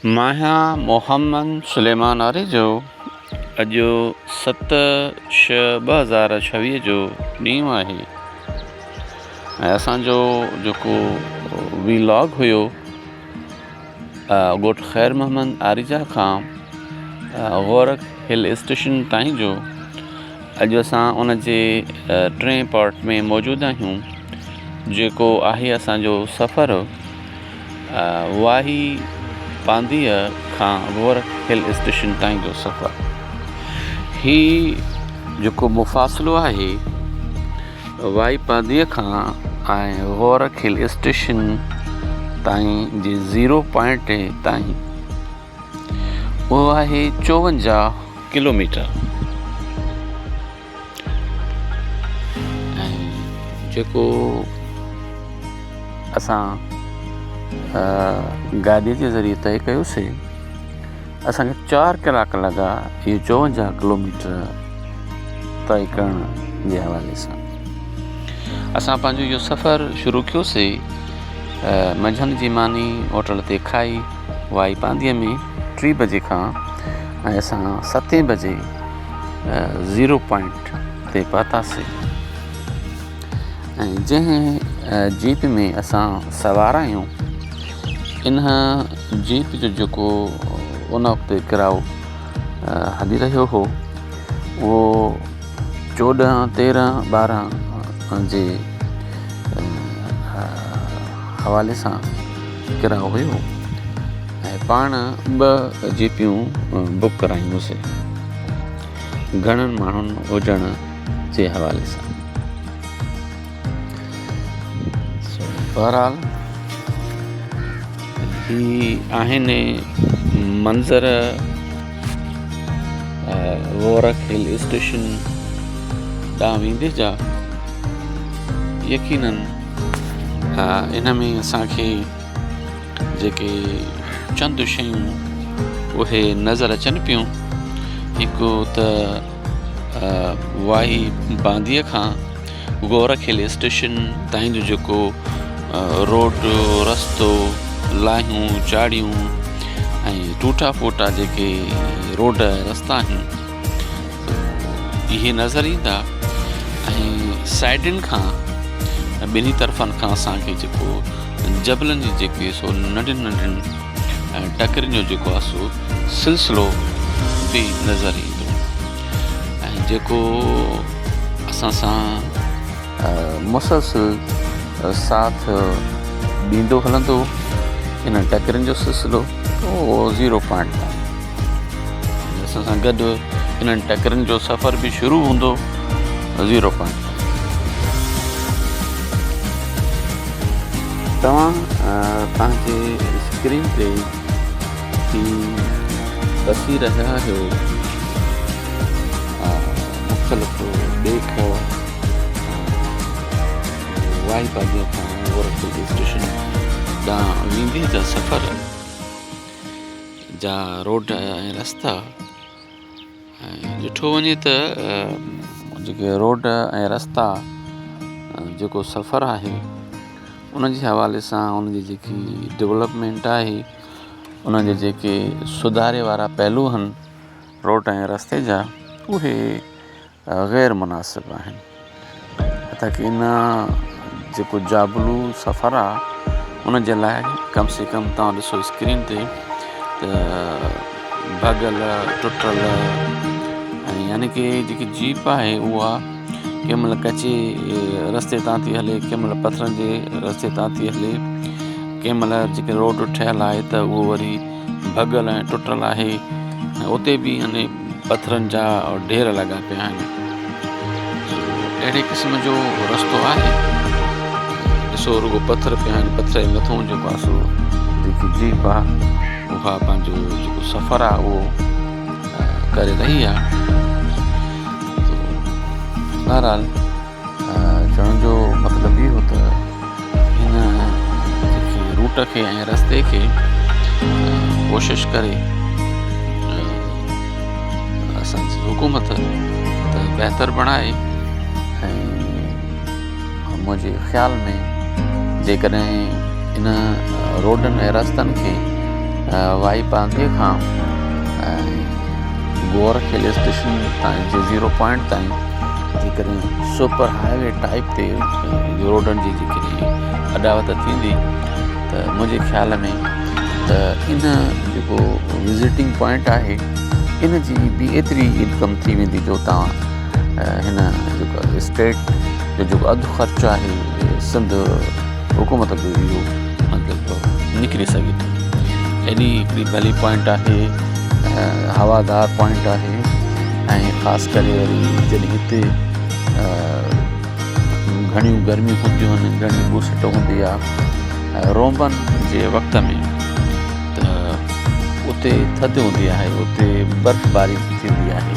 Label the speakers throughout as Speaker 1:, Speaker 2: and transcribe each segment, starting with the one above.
Speaker 1: مان آهيان محمد سليمان آريجو اڄ ست ڇهه 2026 جو ڏينهن آهي ۽ اسان جو جيڪو وي لاگ هيو ڳوٺ خير محمد آريجا کان غورڪ هل اسٽيشن تائين جو اڄ اسان ان جي ٽئين پارٽ ۾ موجود آهيون جيڪو آهي اسان جو سفر واهي پانڌيء کان گورک هل اسٽيشن تائين جو سفر. هي جيڪو مفاصلو آهي واهي پانڌيء کان ۽ گورک هل اسٽيشن تائين جي زيرو پوائنٽ تائين اهو آهي 54 ڪلوميٽر. ۽ جيڪو اسان گاڏي جي ذريعي طئي ڪيوسي اسان کي چار ڪلاڪ لڳا اهو 54 ڪلوميٽر طئي ڪرڻ جي حوالي سان اسان پنهنجو اهو سفر شروع ڪيوسي منجهند جي ماني هوٽل تي کائي وائي پانڌيء ۾ ٽي بجي کان ۽ اسان ستين بجي زيرو پوائنٽ تي پهتاسين ۽ جنهن جيپ ۾ اسان سوار آهيون ان جيپ جو جيڪو ان وقت ڪرايو هلي رهيو هو اهو 14 13 12 جي حوالي سان ڪرايو هيو ۽ پاڻ ٻه جيپيون بڪ ڪرايونسين گهڻن ماڻهن هجڻ جي حوالي سان. بهرحال هي آهن منظر گورک هل اسٽيشن ڏانهن ويندي جا يقينن ان ۾ اسان کي جيڪي چند شيون اهي نظر اچن پيون هڪ ته واهي بانديء کان گورک هل اسٽيشن تائين جو جيڪو روڊ رستو لاهيون چاڙهيون ۽ ٽوٽا ڦوٽا جيڪي روڊ رستا آهن اهي نظر ايندا ۽ سائيڊن کان ٻنهي طرفن کان اسان کي جيڪو جبلن جي جيڪي سو ننڍين ننڍين ٽڪرين جو جيڪو آهي سو سلسلو به نظر ايندو ۽ جيڪو اسان سان مسلسل ساٿ ڏيندو هلندو انهن ٽڪرين جو سلسلو اهو زيرو پوائنٽ تائين اسان سان گڏ انهن ٽڪرين جو سفر به شروع هوندو زيرو پوائنٽ توهان پنهنجي اسڪرين تي هي ڏسي رهيا آهيو مختلف ڏيک واهي پانڌيء کان گورکپور اسٽيشن ڏانهن ويندي جا سفر جا روڊ ۽ رستا ۽ ڏٺو وڃي ته جيڪي روڊ ۽ رستا جيڪو سفر آهي ان جي حوالي سان ان جي جيڪي ڊولپمينٽ آهي ان جي جيڪي سڌاري وارا پهلو آهن روڊ ۽ رستي جا اهي غير مناسب آهن حتيٰ ڪي ان جيڪو جابلو سفر آ ان جي لاء ڪم سي ڪم توهان ڏسو اسڪرين تي ته ڀڳل ٽٽل ۽ يعني ڪي جيڪي جيپ آهي اها ڪنهن مهل ڪچي رستي تان ٿي هلي ڪنهن مهل پٿرن جي رستي تان ٿي هلي ڪنهن مهل جيڪي روڊ ٺهيل آهي ته اهو وري ڀڳل ۽ ٽٽل آهي ۽ اتي به يعني پٿرن جا ڍير لڳا پيا آهن. اهڙي قسم جو رستو آهي. ڏسو رڳو پٿر پيا آهن پٿر جي مٿون جيڪو آهي سو جيڪي جيپ آهي اها پنهنجو جيڪو سفر آهي اهو ڪري رهي آهي. بهرحال چوڻ جو مطلب اهو ته هن جيڪي روٽ کي ۽ رستي کي ڪوشش ڪري اسانجي حڪومت ته بهتر بڻائي ۽ منهنجي خيال ۾ جيڪڏهن ان روڊن ۽ رستن کي وائي پانڌيء کان گور کيل اسٽيشن تائين جي زيرو پوائنٽ تائين جيڪڏهن سپر هاء وي ٽائپ تي روڊن جي جيڪڏهن اڏاوت ٿيندي ته منهنجي خيال ۾ ته ان جيڪو وزيٽنگ پوائنٽ آهي ان جي به ايتري انڪم ٿي ويندي جو تان هن جيڪو اسٽيٽ جو جيڪو اڌ خرچ آهي سنڌ حڪومت جو اهو مطلب نڪري سگهي ٿو. ايڏي هڪڙي ڀلي پوائنٽ آهي هوادار پوائنٽ آهي ۽ خاص ڪري وري جڏهن هتي گهڻيون گرميون هونديون آهن گهڻي ٻوسٽ هوندي آهي رومبن جي وقت ۾ ته اتي ٿڌ هوندي آهي اتي برف باري ٿيندي آهي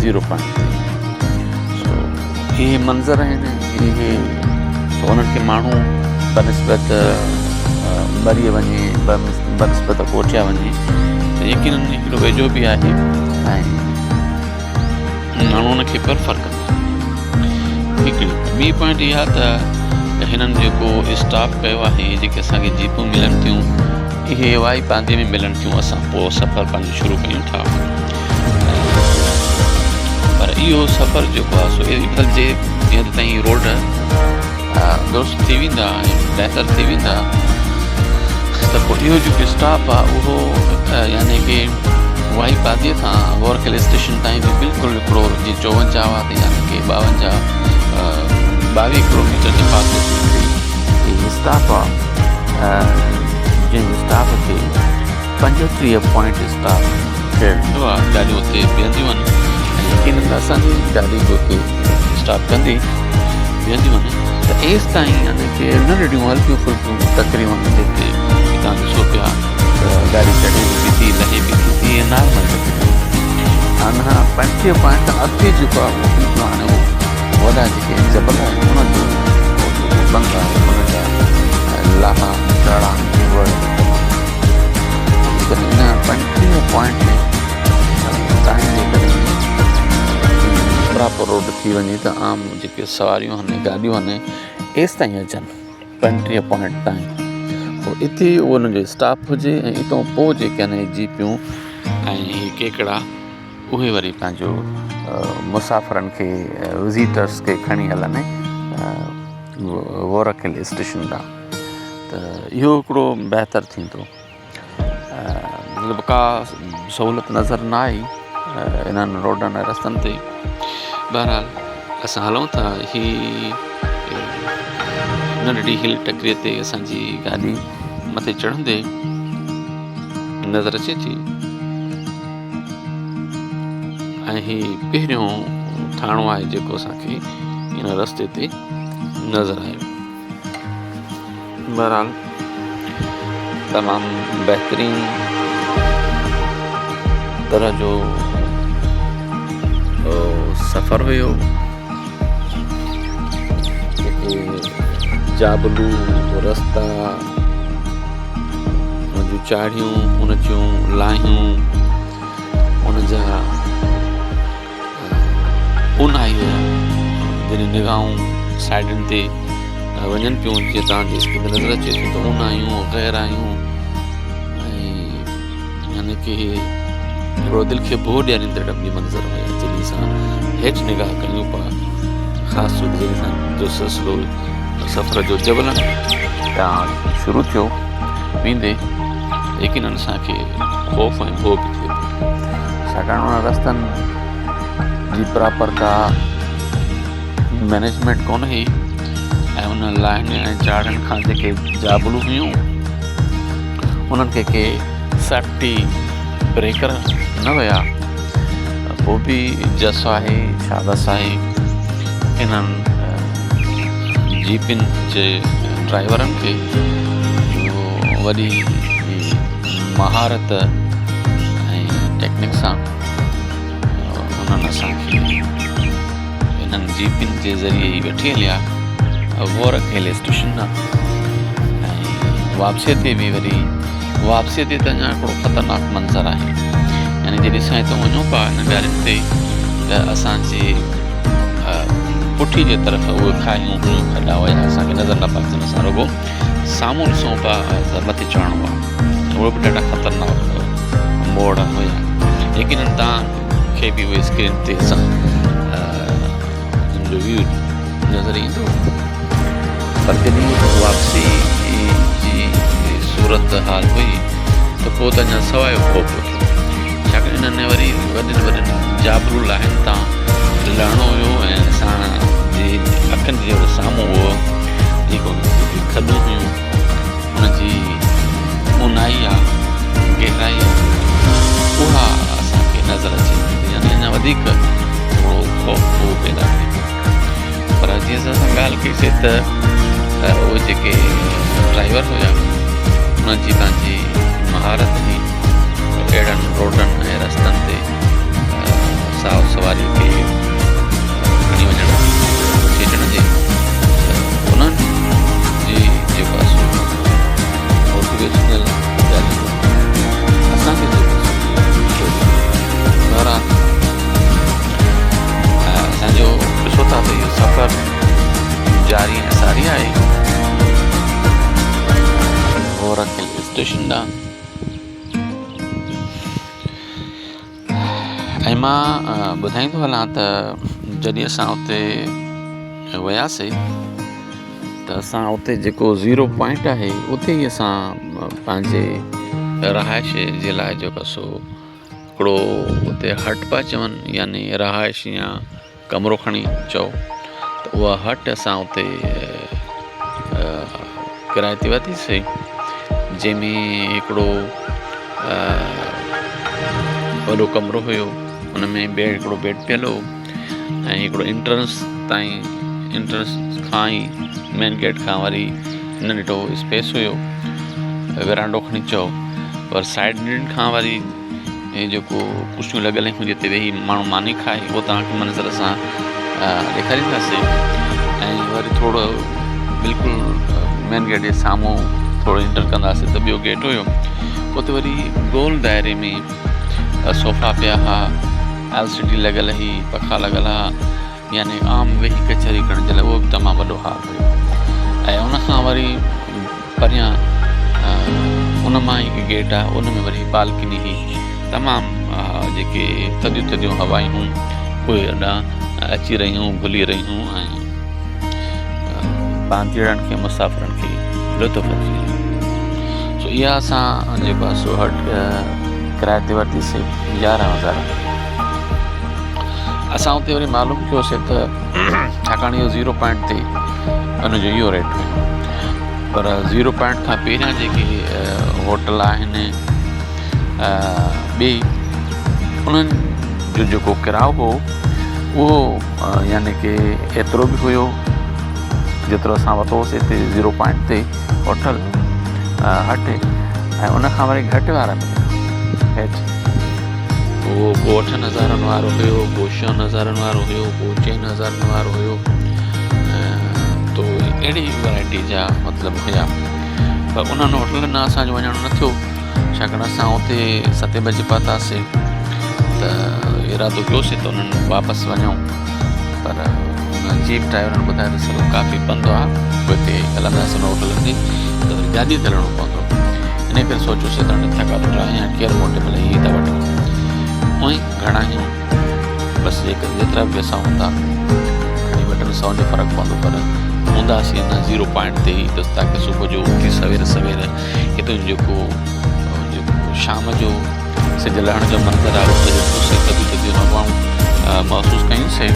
Speaker 1: زيرو پوائنٽ تي سو اهي منظر آهن اهي سو انهن کي ماڻهو بنسبت مريء وڃي بنسبت ڪوٺيا وڃي ته يقينن هڪڙو ويجهو به آهي ۽ ماڻهو ان کي پريفر ڪندا هڪڙي ٻي پوائنٽ اها ته هنن جيڪو اسٽاپ ڪيو آهي جيڪي اسانکي جيپون ملن ٿيون اهي وائي پانڌي ۾ ملن ٿيون اسان پوء سفر پنهنجو شروع ڪيون ٿا پر اهو سفر جيڪو آهي سو مطلب جي جيئن تائين روڊ درست ٿي ويندا ۽ بهتر ٿي ويندا ته پوء اهو جيڪو اسٽاپ آهي اهو يعني ڪي وائي پادي کان غور خيل اسٽيشن تائين به بلڪل هڪڙو جي 54 آهي ته يعني ڪي 52 22 ڪلوميٽر جي فاصلي تي هڪڙي اسٽاپ آهي جنهن اسٽاپ کي 35 پوائنٽ اسٽاپ چيو ويندو آهي. گاڏيون اتي بيهنديون آهن ۽ يقينن اسان جي گاڏي به اتي اسٽاپ ڪندي بيهنديون آهن ته ايستائين يعني ڪي ننڍڙيون هلڪيون ڦلڪيون ٽڪريون آهن جتي توهان ڏسو پيا ته گاڏي چڙهي به ٿي لهي به ٿي ائين نارمل ٽڪريون آهن. هاڻي 35 پوائنٽ کان اڳتي جيڪو آهي اهو بلڪل هاڻي اهو وڏا جيڪي جبل آهن انهن جو جيڪو بند آهي ان جا لاها چاڙها وڙ جيڪڏهن ان 35 پوائنٽ ۾ تائين جيڪڏهن پراپر روڊ ٿي وڃي ته عام جيڪي سواريون آهن گاڏيون آهن ايستائين اچن 35 پوائنٽ تائين پوء اتي اهو انهن جو اسٽاپ هجي ۽ اتان پوء جيڪي آهن جيپيون ۽ هي ڪيڪڙا اهي وري پنهنجو مسافرن کي وزيٽرس کي کڻي هلن غورڪ هل اسٽيشن ڏانهن ته اهو هڪڙو بهتر ٿيندو. مطلب ڪا سهولت نظر نه آئي انهن روڊن ۽ رستن تي. بهرحال اسان هلون ٿا هي ننڍڙي هل ٽڪري تي اسان جي گاڏي مٿي چڙهندي نظر اچي ٿي ۽ هي پهريون ٿاڻو آهي جيڪو اسان کي ان رستي تي نظر آيو. بهرحال تمام بهترين طرح جو سفر هيو جيڪي جابلو رستا ان جون چاڙهيون ان جون لاهيون ان جا اونهائي هيا جڏهن نگاهون سائيڊن تي وڃن پيون جيئن توهان جي اسڪرين تي نظر اچي ٿو ته اونهايون غيرايون ۽ يعني ڪي هڪڙو دل کي ڀو ڏياريندڙ به منظر هيا جڏهن اسان هيٺ نگاهه ڪيون پيا خاص طور تي جڏهن اسان جو سلسلو سفر جو جبلن تان شروع ٿيو ويندي يقينن اسان کي خوف ۽ ڀو به ٿئي پيو ڇاڪاڻ انهن رستن جي پراپر ڪا مئنيجمينٽ ڪونه هئي ۽ انهن لاهن ۽ چاڙهن کان جيڪي جابلو هيون انهن کي ڪي سيفٽي بريڪر نه هيا پوء به جس آهي شابس آهي انهن جيپن جي ڊرائيورن کي جو وڏي مهارت ۽ ٽيڪنڪ سان انهن اسان کي انهن جيپن جي ذريعي ئي وٺي هليا غورڪ هل اسٽيشن ڏانهن ۽ واپسيء تي به وري واپسيء تي ته اڃا هڪڙو خطرناڪ منظر آهي يعني جڏهن اسان هتان وڃون پيا هن گاڏين تي ته اسانجي پٺي جي طرف اهي کاهيون هيون کڏا هيا اسانکي نظر نه پيا اچن اسان رڳو سامهون ڏسون پيا ته مٿي چڙهڻو آهي. اهي به ڏاڍا خطرناڪ موڙ هيا. يقينن توهان کي به اهي اسڪرين تي اسان ان جو ويو نظر ايندو. پر جڏهن واپسي جي صورت حال هئي ته پوء ته اڃا سوايو خوف ٿيو. ڇاڪاڻ انهن وري وڏين وڏين جابلو لاهين تان لهڻو هيو ۽ اسان جي اکين جي سامهون اهو جيڪو کڏون هيون ان جي اونهائي آ گهرائي آ اها اسان کي نظر اچي پئي يعني اڃا وڌيڪ ٿورو خوف هو پيدا ٿي پيو پر جيئن اسان ڳالهه ڪئي سي ته اهي جيڪي ڊرائيور هيا انهن جي پنهنجي مهارت هئي اهڙن روڊن ۽ رستن تي ساهه سواري کي کڻي وڃڻ وٺي اچڻ جي ته انهن جي جيڪو آهي سو موٽيويشنل ڳالهيون اسان کي جيڪو بهرحال اسان جو ڏسو ٿا ته اهو سفر جاري ۽ ساري آهي گورک هل اسٽيشن ڏانهن ۽ مان ٻڌائيندو هلان ته جڏهن اسان اتي وياسي ته اسان اتي جيڪو زيرو پوائنٽ آهي اتي ئي اسان پنهنجي رهائش جي لاء جيڪو سو هڪڙو اتي هٽ پيا چون يعني رهائش يا ڪمرو کڻي چئو ته اها هٽ اسان اتي ڪرائي تي ورتيسي جنهن ۾ هڪڙو وڏو ڪمرو هيو ان ۾ بيڊ هڪڙو بيڊ پيل هو ۽ هڪڙو انٽرنس تائين انٽرنس کان ئي مين گيٽ کان وري ننڍڙو اسپيس هيو ورانڊو کڻي چئو پر سائيڊن کان وري ۽ جيڪو ڪرسيون لڳل آهن جتي ويهي ماڻهو ماني کائي اهو توهان کي منظر اسان ڏيکارينداسين ۽ وري ٿورو بلڪل مين گيٽ جي سامهون ٿورو انٽر ڪنداسين ته ٻيو گيٽ هيو اتي وري گول دائري ۾ صوفا پيا هئا ايل سي ڊي لڳل هئي پکا لڳل هئا يعني عام ويهي ڪچهري ڪرڻ جي لاء اهو به تمام وڏو هال هيو ۽ ان کان وري پريان ان مان هڪ گيٽ آهي ان ۾ وري بالڪني هئي تمام جيڪي ٿڌيون ٿڌيون هوائون اهي اڏا اچي رهيون گهلي رهيون ۽ پانڌيئڙن کي مسافرن کي لطف اچي رهيو سو اها اسان جيڪو آهي سو هٽ ڪرائي تي ورتيسي 11000 اسان اتي وري معلوم ڪيوسي ته ڇاڪاڻ اهو زيرو پوائنٽ تي ان جو اهو ريٽ هيو پر زيرو پوائنٽ کان پهريان جيڪي هوٽل آهن ٻي انهن جو جيڪو ڪرايو هو اهو يعني ڪي ايترو به هيو جيترو اسان ورتو هوسي هتي زيرو پوائنٽ تي هوٽل هٽ ۽ ان کان وري گهٽ وارا به هيٺ اهو ڪو اٺن هزارن وارو هيو ڪو ڇهن هزارن وارو هيو ڪو چئن هزارن وارو هيو تو اهڙي ورائٽي جا مطلب هيا پر انهن هوٽلن ڏانهن اسانجو وڃڻ نه ٿيو ڇاڪاڻ اسان اتي ستين بجي پهتاسين ته ارادو ڪيوسين ته انهن واپس وڃون پر ان جيپ ڊرائيورن ٻڌايو ته سر ڪافي پنڌ آهي پوء هتي هلنداسين هوٽلن تي ته وري گاڏي تي هلڻو پوندو ان ڪري سوچيوسين ته هاڻي ٿڪا ٽٽا آهيون ڪير موٽي ڀلي هي ٿا وٺون اونئي گهڻا آهيون بس جيڪر جيترا به پئسا هوندا کڻي ٻه ٽن سون جو فرق پوندو پر هونداسين نه زيرو پوائنٽ تي ئي بس تاڪي صبح جو اٿي سوير سوير هتو جيڪو جيڪو شام جو سج لهڻ جو منظر آهي اتي ڏٺوسين ٿڌيون ٿڌيون هوائون محسوس ڪيون سي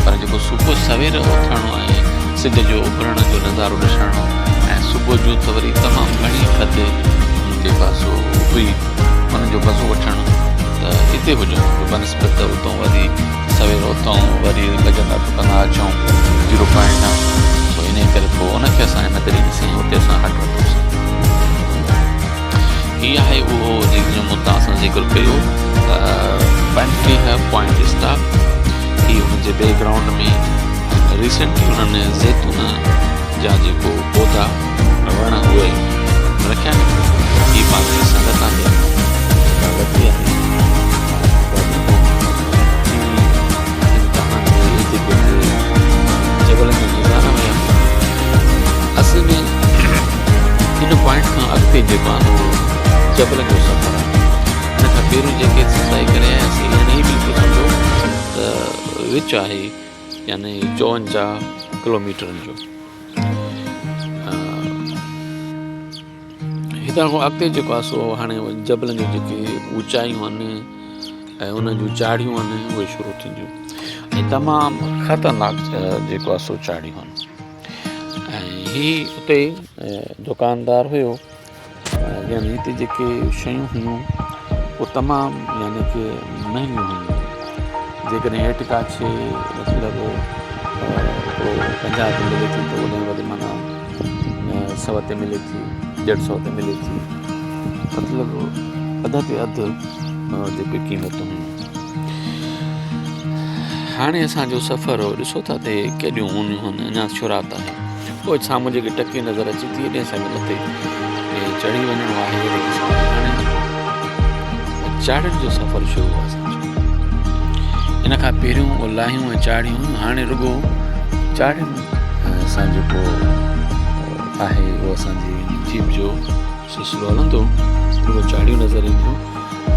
Speaker 1: پر جيڪو صبح سوير اٿڻ ۽ سج جو اڀرڻ جو نظارو ڏسڻ ۽ صبح جو ته وري تمام گهڻي ٿڌ جيڪا سو هئي ان جو مزو وٺڻ ته هتي هجڻ بنسبت اتان وري سوير اٿون وري لڳندا ٽڪندا اچون زيرو پوائنٽ ڏانهن سو انهي ڪري پوء ان کي اسان همت ڏني سين اتي اسان هٽ ورتوسين. هي آهي اهو جنهن جو مون توهان سان ذڪر ڪيو 35 پوائنٽ اسٽاپ هي ان جي بيڪ گرائونڊ ۾ ريسنٽلي انهن زيتون جا جيڪو پوڌا وڻ اهي رکيا آهن هي پنهنجي سنگت آهي غلطي آهي جبلن جا نظارا هيا اصل ۾ ان پوائنٽ کان اڳتي جيڪو آهي اهو جبلن جو سفر آهي. ان کان پهريون جيڪي طئي ڪري آياسين يعني هي بلڪل سمجهو ته وچ آهي يعني 54 ڪلوميٽرن جو. هتان کان اڳتي جيڪو آهي سو هاڻي جبلن جون جيڪي اوچايون آهن ۽ انهن جون چاڙهيون آهن اهي شروع ٿينديون ۽ تمام خطرناڪ جيڪو آهي سو چاڙهيون آهن ۽ هي اتي دڪاندار هيو يعني هتي جيڪي شيون هيون اهي تمام يعني ڪي مهنگيون هيون جيڪڏهن هيٺ ڪاڇي مطلب هڪڙو 50 تي ملي ٿي ته ان وري معنيٰ 100 تي ملي ٿي، 150 تي ملي ٿي، مطلب اڌ تي اڌ جيڪي قيمتون هيون. هاڻي اسانجو سفر ڏسو ٿا ته ڪيڏيون اونهيون هن، اڃا شروعات آهي. پوء سامهون جيڪي ٽڪي نظر اچي ٿي ايڏي اسان کي مٿي چڙهي وڃڻو آهي. هاڻي چاڙهين جو سفر شروع آهي اسان جو. ان کان پهريون لاهيون ۽ چاڙهيون، هاڻي رڳو چاڙهين سان جيڪو آهي اهو اسان جي جيپ جو سلسلو هلندو. رڳو چاڙهيون نظر اينديون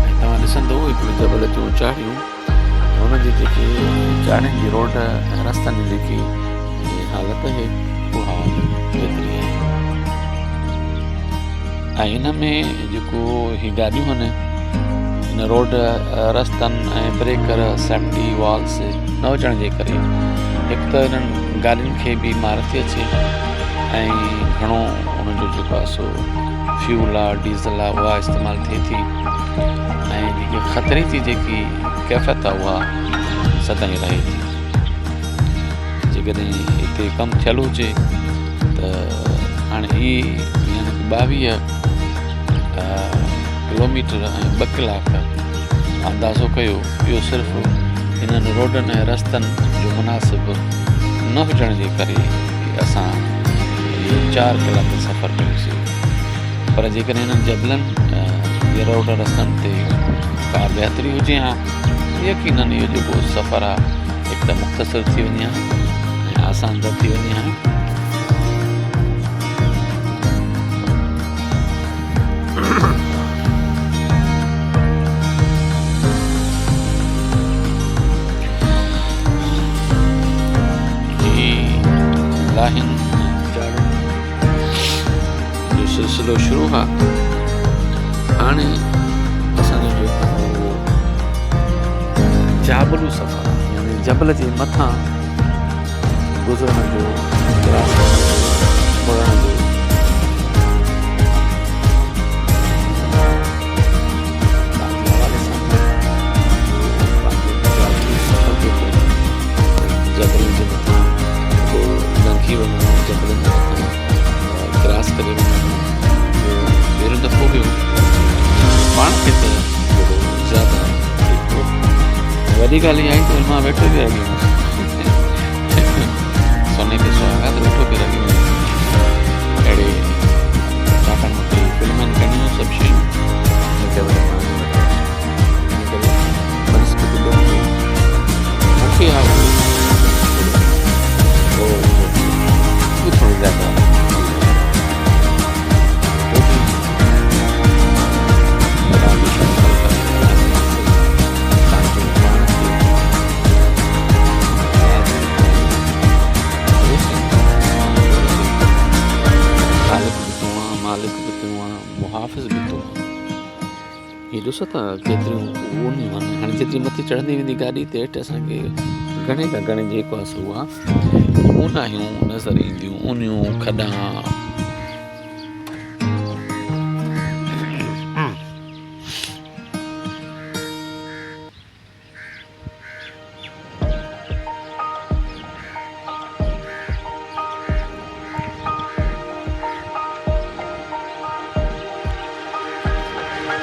Speaker 1: ۽ توهان ڏسندو هڪڙو جبل جون چاڙهيون، هن جي جيڪي چاڙهين جي روڊ ۽ رستن جي جيڪي حالت آهي اها بهتري آهي. ۽ ان ۾ جيڪو هي گاڏيون آهن ان روڊ رستن ۽ بريڪر سيفٽي والس نه هجڻ جي ڪري هڪ ته انهن گاڏين کي به مار ٿي اچي ۽ گهڻو انهن جو جيڪو آهي سو فيول آهي ڊيزل آهي اها استعمال ٿئي ٿي ۽ جيڪي خطري جي جيڪي ڪيفيت آهي اها سدائين رهي ٿي. جيڪڏهن هتي ڪم ٿيل هجي ته هاڻي هي يعني ڪي 22 ڪلوميٽر ۽ 2 ڪلاڪ اندازو ڪيو، اهو صرف انهن روڊن ۽ رستن جو مناسب نه هجڻ جي ڪري اسان اهو 4 ڪلاڪ سفر ڪيوسي. پر جيڪڏهن انهن جبلن جي روڊ رستن تي ڪا بهتري هجي ها، يقينن اهو جيڪو سفر آهي هڪ ته مختصر ٿي وڃي ها ۽ آسان تر ٿي وڃي ها. هي لاهين چاڙهين جو سلسلو شروع ها. هاڻي اسان جو جيڪو اهو جابلو سفر آهي، يعني جبل جي مٿان گذرڻ جو، ڪراس ڪرڻ جو، مڙڻ جو، پنهنجي حوالي سان پنهنجو جابلو سفر جيڪو جبلن جي مٿان لنگهي وڃڻو، جبلن جي مٿان ڪراس ڪري وڃڻو، اهو پهريون دفعو هيو. پاڻ کي ته ٿورو زياده هو. وڏي ڳالهه اها آهي ته مان ويٺو به رهي ويس، سوني تي سهاڳا ته ويٺو به رهي ويس اهڙي، ڇاڪاڻ مون کي فلمن ڪرڻيون سڀ شيون ان ڪري وري مان ويٺو هوس. ان ڪري بنسبت ٻين جي مون کي اها ٿورو ٿورو زياده خالق به تون آن، مالڪ به تون آن، محافظ به تون آن. هي ڏسو ته ڪيتريون اونهيون آهن. هاڻي جيتري مٿي چڙهندي ويندي گاڏي ته هيٺ اسان کي گهڻي کان گهڻي جيڪو آهي سو اها اونهايون نظر اينديون، اونهيون کڏا.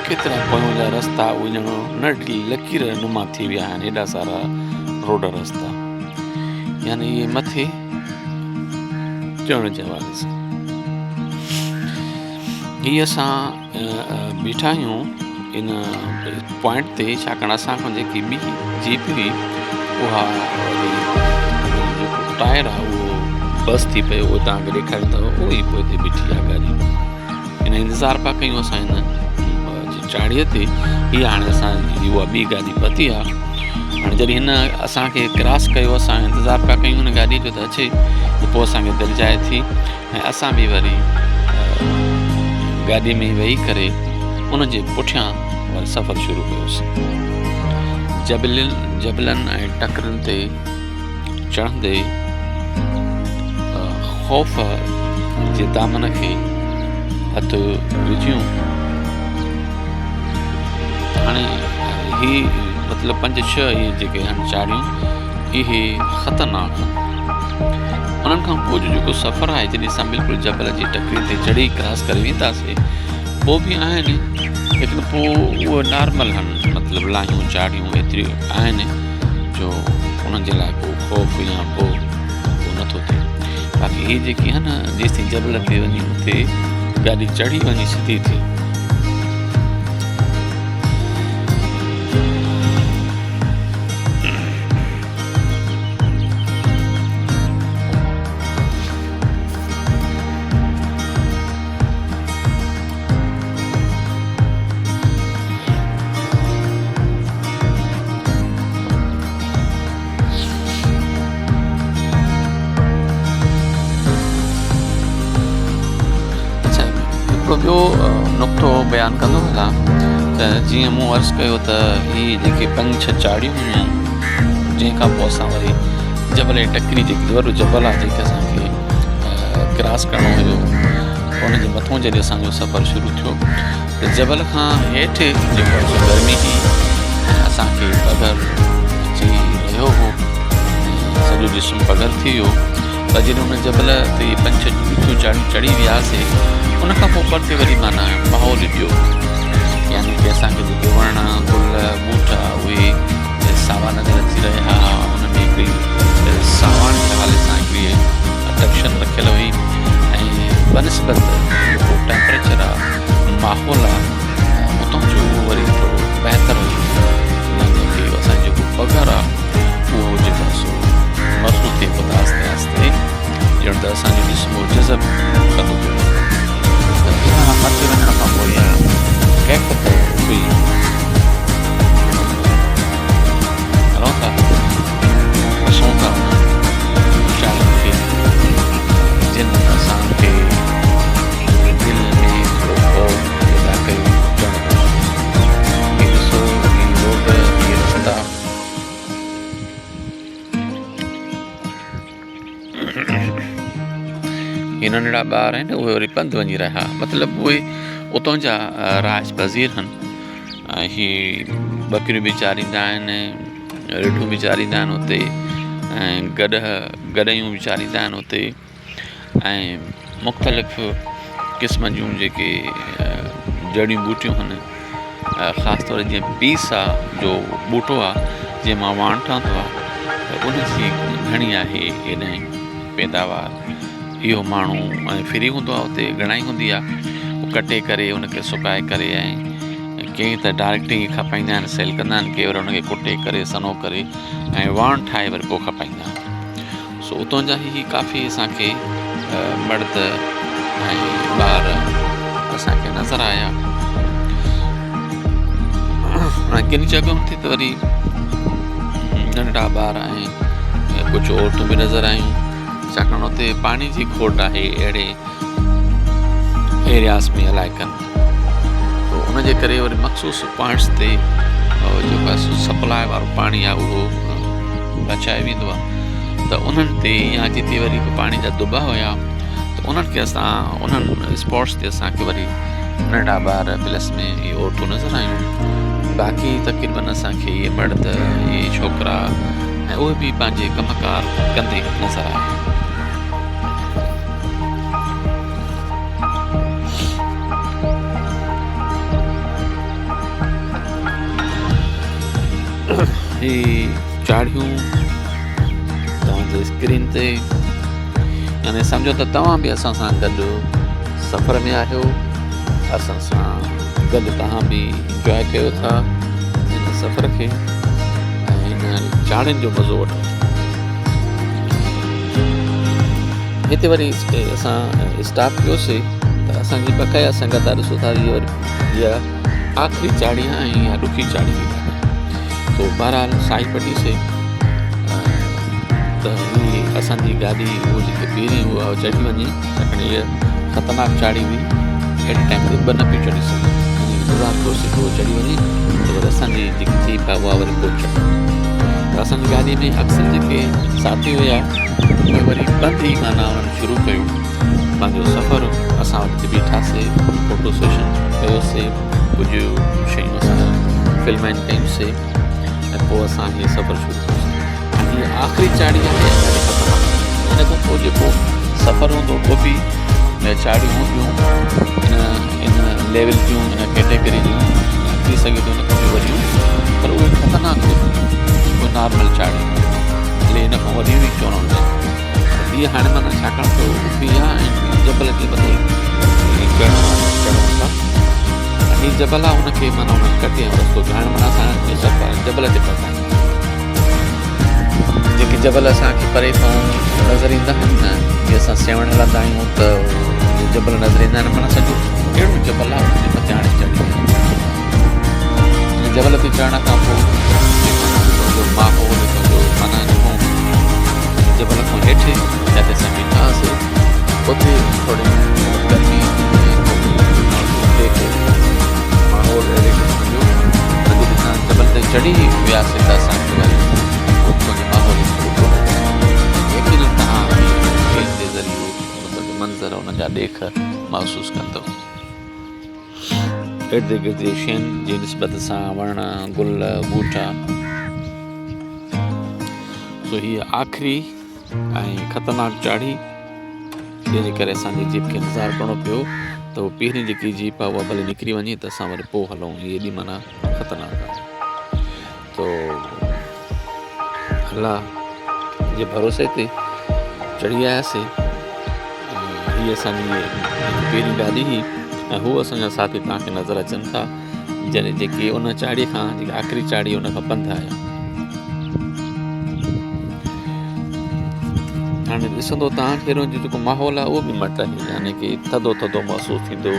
Speaker 1: ڪيترا پويون جا رستا اهي ڄڻ ننڍڙي لڪير نما ٿي ويا آهن، ايڏا سارا روڊ رستا، يعني اهي مٿي چڙهڻ جي حوالي سان هي اسان بيٺا آهيون ان پوائنٽ تي، ڇاڪاڻ اسان کان جيڪي ٻي جيپ هئي اها وري جيڪو ٽائر آهي اهو بس ٿي پيو، اهو توهان کي ڏيکاريون ٿا، اهو ئي پوئتي بيٺي آهي گاڏي. ان انتظار پيا ڪيون اسان هن چاڙهيء تي هي هاڻي اسان جي اها ٻي گاڏي پتي آهي. هاڻي جڏهن هن اسان کي ڪراس ڪيو اسان انتظار پيا ڪيون هن گاڏي جو ته اچي ته پوء اسان کي دلجاء ٿي ۽ اسان به وري گاڏي ۾ ويهي ڪري ان جي پٺيان وري سفر شروع ڪيوسين. جبلن جبلن ۽ ٽڪرين تي چڙهندي خوف جي دامن کي هٿ وجهيون. هاڻي هي مطلب پنج ڇهه اهي جيڪي آهن چاڙهيون اهي خطرناڪ آهن. انهن کان پوء جو جيڪو سفر آهي جڏهن اسان بلڪل جبل جي ٽڪري تي چڙهي ڪراس ڪري وينداسي پوء به آهن ليڪن پوء اهي نارمل آهن مطلب لاهيون چاڙهيون ايتريون آهن جو انهن جي لاء ڪو خوف يا ڪو اهو نٿو ٿئي باقي هي جيڪي آهن جيسين جبل تي وڃي اتي گاڏي چڙهي وڃي سڌي ٿئي. اڇا هڪڙو ٻيو نقطو بيان ڪندو هلان ته جيئن مون عرض ڪيو ته هي جيڪي پنج ڇهه چاڙهيون هيون جنهن کان پوء اسان وري جبل جي ٽڪري جيڪي وڏو جبل آهي جيڪي اسانکي ڪراس ڪرڻو هيو ان جي مٿون جڏهن اسانجو سفر شروع ٿيو ته جبل کان هيٺ جيڪو آهي سو گرمي هئي ۽ اسان کي پگهر اچي رهيو هو ۽ سڄو جسم پگهر ٿي ويو پر جڏهن ان جبل تي پنج ڇهه ڏکيون چاڙهيون چڙهي وياسي ان کان پوء پرتي وري معنيٰ ماحول ٻيو يعني ڪي اسان کي جيڪي وڻ گل ٻوٽا اهي ساوا نظر اچي رهيا هئا ان ۾ هڪڙي ساواڻ جي حوالي سان هڪڙي اٽريڪشن رکيل هئي ۽ بنسبت جيڪو ٽيمپريچر آ ماحول آ اتان جو اهو وري ٿورو بهتر هيو يعني ڪي اسان جو جيڪو پگهر آ اهو جيڪو آ سو محسوس ٿئي پيو ته آهستي آهستي ڄڻ ته اسان جو جسم اهو جذب ڪندو پيو وڃي ته اها مٿي وڃڻ کان پوء اها ڪيفيت هئي. هلون ٿا پسون ٿا انهن چاڙهين کي جن اسان کي دل ۾ ٿورو خوف پيدا ڪيو ڄڻ ته هي ڏسو هي روڊ هي رستا. هي ننڍڙا ٻار آهن اهي وري پنڌ وڃي رهيا مطلب اهي اتان جا رهائش پذير آهن ۽ هي ٻڪريون به چاريندا آهن رڍون به چاريندا آهن اتي ۽ گڏهه گڏهيون به چاريندا آهن اتي ۽ مختلف قسم جون جيڪي جڙيون ٻوٽيون آهن خاص طور جيئن پيس آ جو ٻوٽو آ جنهن مان واڻ ٺهندو آ ته ان جي گهڻي آهي هيڏانهن پيداوار اهو ماڻهو ۽ فري هوندو آ اتي گهڻائي هوندي آ ڪٽي ڪري ان کي سڪائي ڪري ۽ ڪي ته ڊائريڪٽ ئي کپائيندا آهن سيل ڪندا آهن ڪي وري ان کي ڪٽي ڪري سنهو ڪري ۽ واڻ ٺاهي وري پوء کپائيندا آهن سو اتان جا هي ڪافي اسان کي مرد ۽ ٻار اسان کي نظر آيا ۽ ڪن جڳهن تي ته وري ننڍڙا ٻار ۽ ڪجهه عورتون به نظر آيون ڇاڪاڻ اتي پاڻي جي کوٽ آهي اهڙي ايرياز ۾ علائقن ۾ تو ان جي ڪري وري مخصوص پوائنٽس تي جيڪو آهي سو سپلاء وارو پاڻي آهي اهو پهچايو ويندو آهي ته انهن تي يا جتي وري پاڻي جا دٻا هيا ته انهن کي اسان انهن اسپاٽس تي اسانکي وري ننڍا ٻار پلس ۾ اهي عورتون نظر آيون باقي تقريبن اسانکي اهي مرد اهي ڇوڪرا ۽ اهي به پنهنجي ڪم ڪار ڪندي نظر آيا. هي چاڙهيون توهان جي اسڪرين تي يعني سمجهو ته توهان به اسان سان گڏ سفر ۾ آهيو اسان سان گڏ توهان به انجواء ڪيو ٿا هن سفر کي ۽ هن چاڙهين جو مزو وٺو ٿا. هتي وري اسان اسٽاپ ڪيوسي ته اسان جي بقايا سنگت آ ڏسو ٿا هي وري هي آخري چاڙهي آهي ۽ اها ڏکي چاڙهي به آهي سو بهرحال سائي پٽي سي ته هي اسانجي گاڏي اهو جيڪي پهرين اها چڙهي وڃي ڇاڪاڻ هيء خطرناڪ چاڙهي هئي اهڙي ٽائيم تي ٻه نه پيون چڙهي سگهن انتظار ڪيوسي ته اهو چڙهي وڃي ته وري اسانجي جيڪي جيپ آهي اها وري پوء چڙهي ته اسانجي گاڏي ۾ اڪثر جيڪي ساٿي هيا اهي وري پنڌ ئي معنيٰ انهن شروع ڪيو پنهنجو سفر. اسان اتي بيٺاسي فوٽو سيشن ڪيوسي ڪجهه شيون اسان فلمائن ڪيونسي ۽ پوء اسان هي سفر شروع ڪيوسي هاڻي هي آخري چاڙهي آهي ۽ ڏاڍي خطرناڪ ان کان پوء جيڪو سفر هوندو اهو به چاڙهيون هونديون ان ان ليول جون ان ڪيٽيگري جون ٿي سگهي ٿو ان کان به وڏيون پر اهي خطرناڪ هونديون اهي نارمل چاڙهيون ڀلي ان کان وڏيون ئي ڇو نه هجن هيء هاڻي معنيٰ ڇاڪاڻ ته اڀي آ ۽ جبل جي مٿي چڙهڻ واري چڙهون ٿا هي جبل آ ان کي معنيٰ انهن ڪٽي ۽ رستو ڪيو هاڻي معنيٰ اسان جبل تي پهتا آهيون جيڪي جبل اسان کي پري کان نظر ايندا آهن نه جي اسان سيوهڻ هلندا آهيون ته جبل نظر ايندا آهن معنيٰ سڄو اهڙو جبل آ ان جي مٿي هاڻي چڙهي ويا آهيون جبل تي چڙهڻ کان پوء جو ماحول جو معنيٰ جبل کان هيٺ جتي اسان بيٺا هئاسي اتي ٿوري گرمي ماحول اهڙي قسم جو جڏهن اسان جبل تي چڙهي وياسي ته اسان کي وري اتان جو ماحول يقينن توهان فلم جي ذريعي مطلب منظر ان جا ڏيک محسوس ڪندو. ارد گرد جي شين جي نسبت سان وڻ، گل، ٻوٽا. سو هيء آخري ۽ خطرناڪ چاڙهي جنهن جي ڪري اسان جي جيپ کي انتظار ڪرڻو پيو ته هو پهرين جيڪي جيپ آهي اها ڀلي نڪري وڃي ته اسان وري پوء هلون هي ايڏي معنيٰ خطرناڪ آهي تو الله جي ڀروسي تي چڙهي آياسي هي اسان جي پهرين گاڏي هئي ۽ هو اسان جا ساٿي توهان کي نظر اچن ٿا جن جيڪي ان چاڙهي کان جيڪي آخري چاڙهي ان کان پنڌ آيا هاڻي ڏسندو توهان کي هيڏو جيڪو ماحول آهي اهو به مٽ آهي يعني ڪي ٿڌو ٿڌو محسوس ٿيندو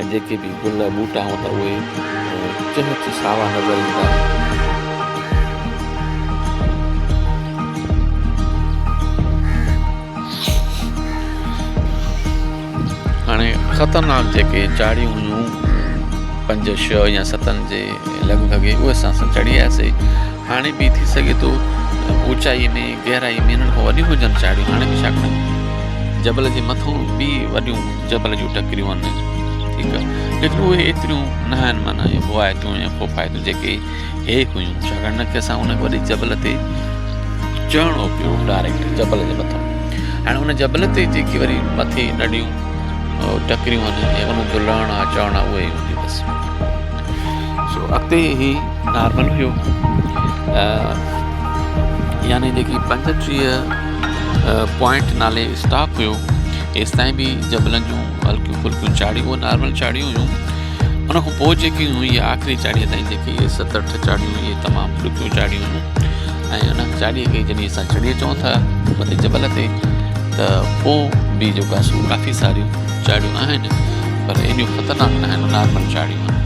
Speaker 1: ۽ جيڪي به گل ٻوٽا هوندا اهي چهچ ساوا نظر ايندا. هاڻي خطرناڪ جيڪي چاڙهيون هيون پنج ڇهه يا ستن جي لڳ ڀڳ اهي اسان سان چڙهي آياسي هاڻي به ٿي سگهي ٿو اوچائي ۾ گهرائي ۾ انهن کان وڏيون هجن چاڙهيون هاڻي به ڇاڪاڻ جبل جي مٿو به وڏيون جبل جون ٽڪريون آهن ٺيڪ آهي ليڪن اهي ايتريون نه آهن معنيٰ ڀوائتيون يا خوفائتيون جيڪي هي هيون ڇاڪاڻ نه ڪي اسان ان وڏي جبل تي چڙهڻو پيو ڊائريڪٽ جبل جي مٿان هاڻي ان جبل تي جيڪي وري مٿي ننڍيون ٽڪريون آهن ۽ انهن جو لهڻ آهي چڙهڻ آهي اهي هونديون بس سو اڳتي هي نارمل هيو يعني جيڪي 35 پوائنٽ نالي اسٽاپ هيو ايستائين به جبلن جون هلڪيون ڦلڪيون چاڙهيون اهي نارمل چاڙهيون هيون ان کان پوء جيڪي هيون اهي آخري چاڙهيء تائين جيڪي اهي ست اٺ چاڙهيون اهي تمام ڏکيون چاڙهيون هيون ۽ ان چاڙهيء کي جڏهن اسان چڙهي اچون ٿا مٿي جبل تي ته پوء به جيڪو آهي سو ڪافي ساريون چاڙهيون آهن پر ايڏيون خطرناڪ نه آهن نارمل چاڙهيون آهن.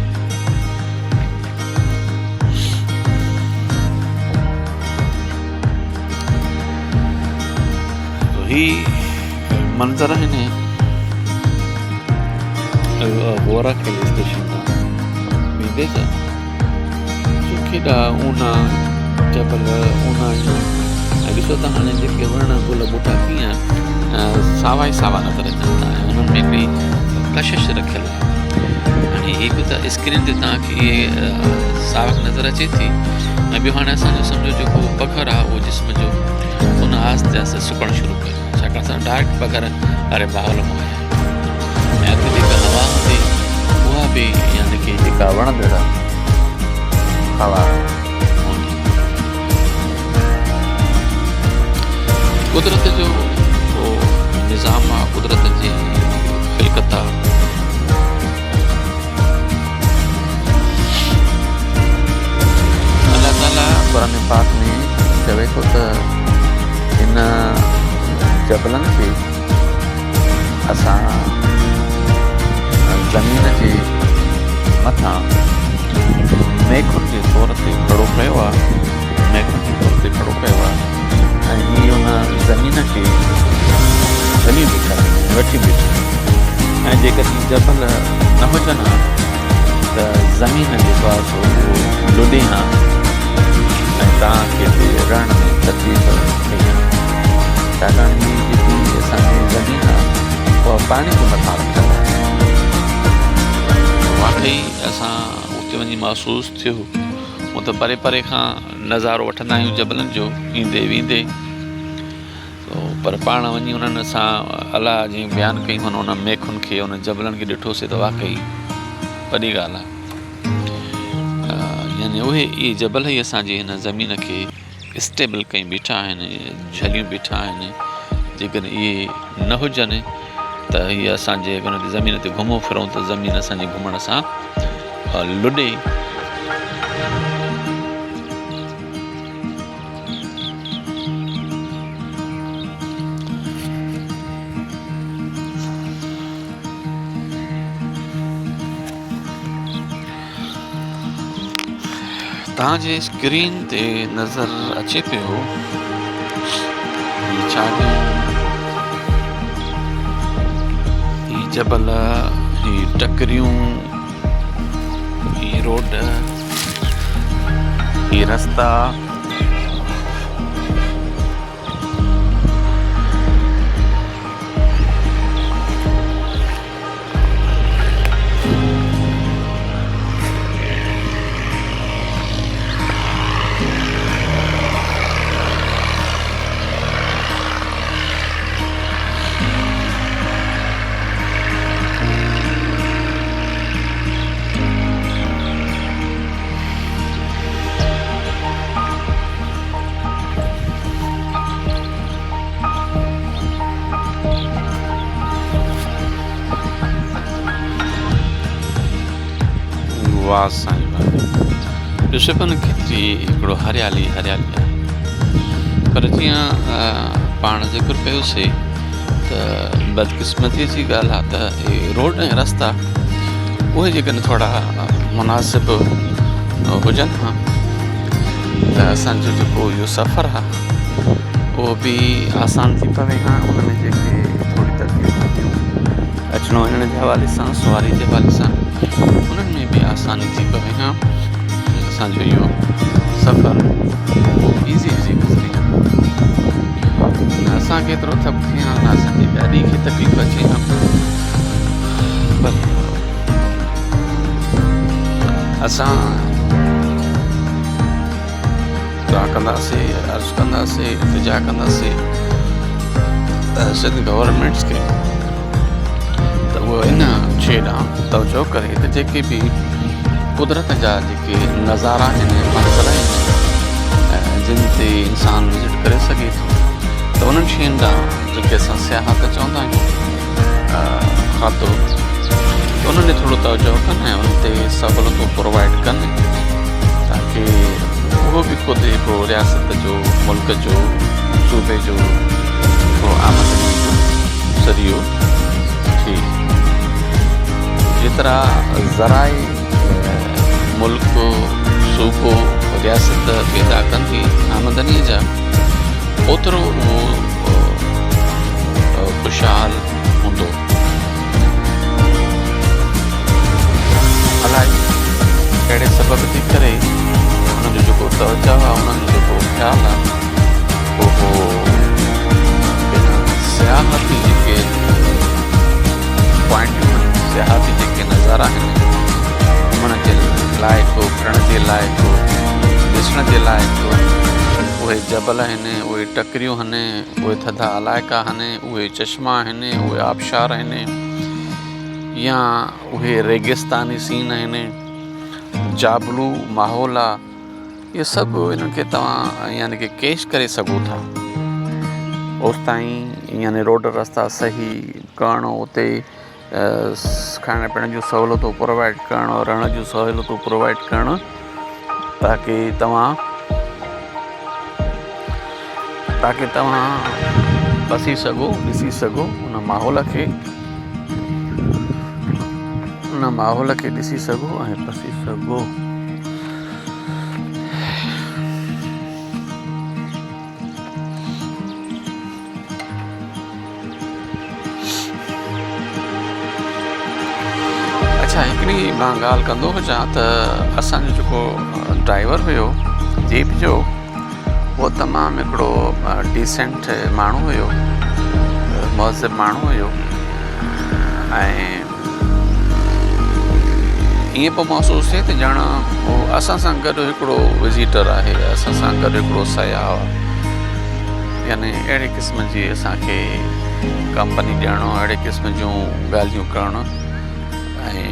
Speaker 1: هي منظر آهن غورا کيل اسٽيشن تان ويندي ته ڪيڏا اونها جبل اونها ۽ ڏسو ته هاڻي جيڪي وڻ گل ٻوٽا ڪيئن ساوا ئي ساوا نظر اچن ٿا ۽ انهن ۾ هڪڙي ڪشش رکيل آهي هاڻي هڪ ته اسڪرين تي توهان کي ساوڪ نظر اچي ٿي ۽ ٻيو هاڻي اسان جو سمجهو جيڪو پگهر آهي اهو جسم جو ان آهستي آهستي سڪڻ شروع ڪيو ڇاڪاڻ اسان ڊائريڪٽ پگهر واري ماحول مان آيا آهيون ۽ اڳتي جيڪا هوا هوندي اها به يعني ڪي جيڪا وڻندڙ هوا هوندي. قدرت جو نظام آ قدرت جي خلقت آ. الله تعالي قرآن پاڪ ۾ چوي ٿو ته هن جبلن کي اسان زمين جي مٿان ميخن جي طور تي کڙو ڪيو آ، ميخن جي طور تي کڙو ڪيو آ ۽ هي ان زمين کي جهلي بيٺا آهن، وٺي بيٺا آهن ۽ جيڪڏهن جبل نه هجن ها ته زمين جيڪو آ سو اهو لڏي ها ۽ توهان کي به رهڻ ۾ تڪليف ٿئي ها، ڇاڪاڻ هي جيڪي اسان جي زمين آ اها پاڻي جي مٿان رکيل آهي. واقعي اسان اتي وڃي محسوس ٿيو هو ته پري پري کان نظارو وٺندا آهيون جبلن جو ايندي ويندي پر پاڻ وڃي انهن سان الله جي بيان ڪئي هن ان ميخن کي ان جبلن کي ڏٺوسي ته واقعي وڏي ڳالهه آهي يعني اهي اهي جبل ئي اسانجي هن زمين کي اسٽيبل ڪئي بيٺا آهن جهليون بيٺا آهن جيڪڏهن اهي نه هجن ته هي اسان جي زمين تي گهمون ڦرون ته زمين اسان جي گهمڻ سان لڏي. توهان جي اسڪرين تي نظر اچي پيو هي ڇا هي جبل هي ٽڪريون هي روڊ هي رستا واه سائين واه يوسفن کيتري هڪڙو هريالي هريالي آهي پر جيئن پاڻ ذڪر ڪيوسي ته بدقسمتي جي ڳالهه آهي ته اهي روڊ ۽ رستا اهي جيڪڏهن ٿورا مناسب هجن ها ته اسانجو جيڪو اهو سفر آهي اهو به آسان ٿي پوي ها ان ۾ جيڪي ٿوري تڪليفون ٿيون اچڻ وڃڻ جي حوالي سان سواري جي حوالي سان انهن ۾ به آساني ٿي پوي ها اسانجو اهو سفر ايزي ايزي گذري ها نه اسانکي ايترو ٿڪ ٿئي ها نه اسانجي گاڏي کي تڪليف اچي ها پر اسان دعا ڪنداسي عرض ڪنداسي التجا ڪنداسي ته سنڌ گورنمينٽس کي ته اهو ان شيء ڏانهن توجه ڪري ته جيڪي به قدرت جا جيڪي نظارا آهن منظر آهن جن تي انسان وزٽ ڪري سگهي ٿو ته انهن شين ڏانهن جيڪي اسان سياحت چوندا آهيون کاتو ته انهن ڏي ٿورو توجه ڪن ۽ انهن تي سهولتون پرووائيڊ ڪن تاڪي اهو به خود هڪڙو رياست جو ملڪ جو صوبي جو هڪڙو آمدني جو ذريعو ٿئي جيترا ذرائع ملڪ صوبو رياست پيدا ڪندي آمدني جا اوترو اهو خوشحال هوندو. الائي ڪهڙي سبب جي ڪري انهن جو جيڪو توجه آهي انهن جو جيڪو خيال آهي اهو ان سياحتي جيڪي پوائنٽون آهن سياحتي جيڪي نظارا آهن گهمڻ جي لائق ڦرڻ جي لائق ڏسڻ جي لائق اهي جبل آهن اهي ٽڪريون آهن اهي ٿڌا علائقا آهن اهي چشما آهن، اهي آبشار آهن يا اهي ريگستاني سين آهن، جابلو ماحول آ، اهي سڀ انهن کي توهان يعني ڪي ڪيش ڪري سگهو ٿا. اوستائين يعني روڊ رستا صحيح ڪرڻ اتي کائڻ پيئڻ جون سهولتون پرووائيڊ ڪرڻ رهڻ جون سهولتون پرووائيڊ ڪرڻ تاڪي توهان تاڪي توهان پسي سگهو ڏسي سگهو ان ماحول کي ان ماحول کي ڏسي سگهو ۽ پسي سگهو. هڪڙي مان ڳالهه ڪندو هجان ته اسان جو جيڪو ڊرائيور هيو جيپ جو اهو تمام هڪڙو ڊيسنٽ ماڻهو هيو مهذب ماڻهو هيو ۽ ائين پيو محسوس ٿئي ته ڄڻ هو اسان سان گڏ هڪڙو وزيٽر آهي اسان سان گڏ هڪڙو سياح آهي يعني اهڙي قسم جي اسانکي ڪمپني ڏيڻو اهڙي قسم جون ڳالهيون ڪرڻ ۽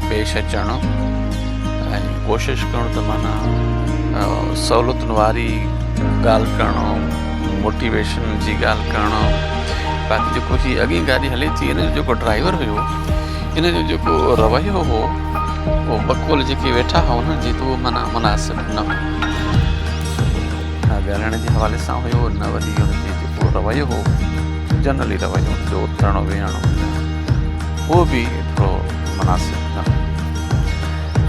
Speaker 1: پيش اچڻ ۽ ڪوشش ڪرڻ ته معنيٰ سهولتن واري ڳالهه ڪرڻ موٽيويشن جي ڳالهه ڪرڻ باقي جيڪو هي اڳي گاڏي هلي ٿي ان جو جيڪو ڊرائيور هيو ان جو جيڪو رويو هو اهو بقول جيڪي ويٺا هئا انهن جي ته اهو معنيٰ مناسب نه هو نه ڳالهائڻ جي حوالي سان هيو نه وري ان جي جيڪو رويو هو جنرلي رويو ان جو اٿڻ ويهڻ اهو به ايترو مناسب نه هو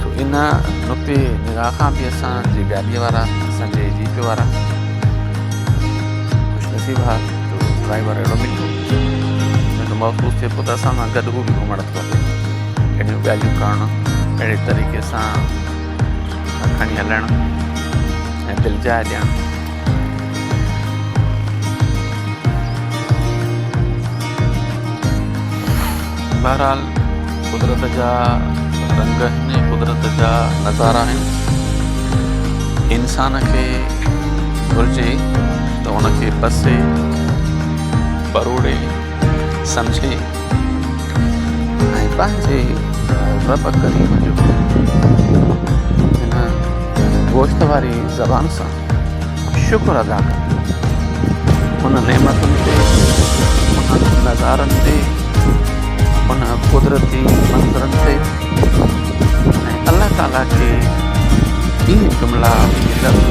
Speaker 1: سو ان نقطي نگاهه کان به اسان جي گاڏيء وارا اسان جي جيپ وارا خوش نصيب ها جو ڊرائيور اهڙو مليو جو محسوس ٿئي پيو ته اسان سان گڏ هو به گهمڻ ٿو هلي اهڙيون ڳالهيون ڪرڻ اهڙي طريقي سان کڻي هلڻ ۽ دلجاء ڏيڻ بهرحال قدرت جا رنگ آهن قدرت جا نظارا آهن انسان کي گهرجي ته ان کي پسي پروڙي سمجهي ۽ پنهنجي رب ڪريم جو هن گوشت واري زبان سان شڪر ادا ڪن ان نعمتن تي انهن نظارن تي ان قدرتي منظرن تي ۽ الله تعاليٰ کي اهي جملا اهي لفظ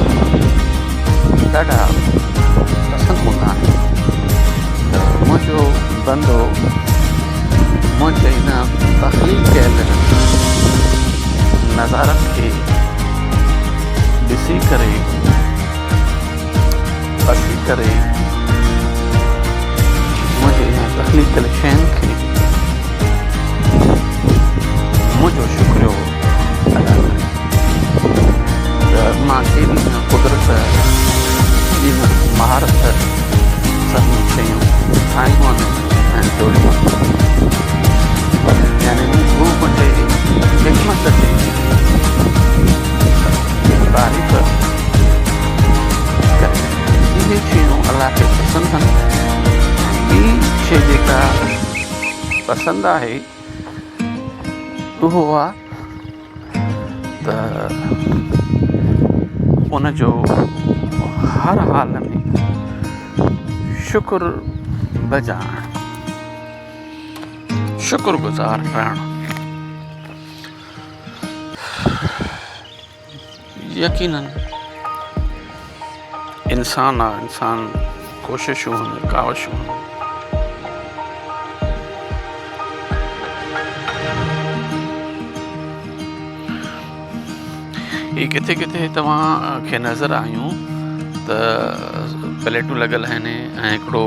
Speaker 1: ڏاڍا پسند هوندا آهن ته منهنجو بندو منهنجي هن تخليق ڪيل نظارن کي ڏسي ڪري پسي ڪري منهنجي هن تخليق ڪيل شين کي منهنجو شڪريو ادا ڪري ته مان ڪيڏي نه قدرت ڪيڏي نه مهارت سان هي شيون ٺاهيون آهن ۽ جوڙيون آهن يعني هو منهنجي حڪمت جي تعريف ڪري. اهي شيون الله کي پسند آهن ۽ ٻي شيء جيڪا پسند آهي اهو آهي ته ان جو هر حال ۾ شڪر بجا آڻڻ، شڪر گذار رهڻ. يقينن انسان آ انسان ڪوششون هن ڪاوشون هن هي ڪٿي ڪٿي توهان کي نظر آيون ته پليٽون لڳل آهن ۽ هڪڙو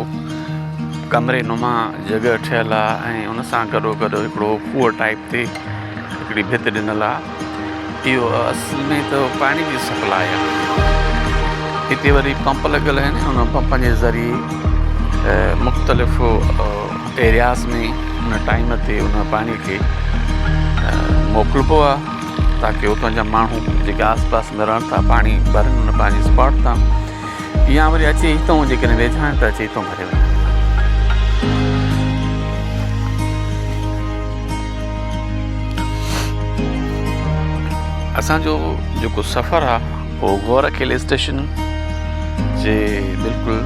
Speaker 1: ڪمري نما جڳهه ٺهيل آهي ۽ ان سان گڏو گڏ هڪڙو کوهه ٽائپ تي هڪڙي ڀت ڏنل آ اهو اصل ۾ ته پاڻي جي سپلاء آ هتي وري پمپ لڳل آهن ان پمپن جي ذريعي مختلف ايرياز ۾ ان ٽائيم تي ان پاڻي کي موڪلبو آ تاڪي اتان جا ماڻهو جيڪي آس پاس ۾ رهن ٿا پاڻي ڀرن ان پنهنجي اسپاٽ تان يا وري اچي هتان جيڪڏهن ويجها آهن ته اچي هتان ڀري وڃن. اسان جو جيڪو سفر آ اهو غور اڪيلي اسٽيشن جي بلڪل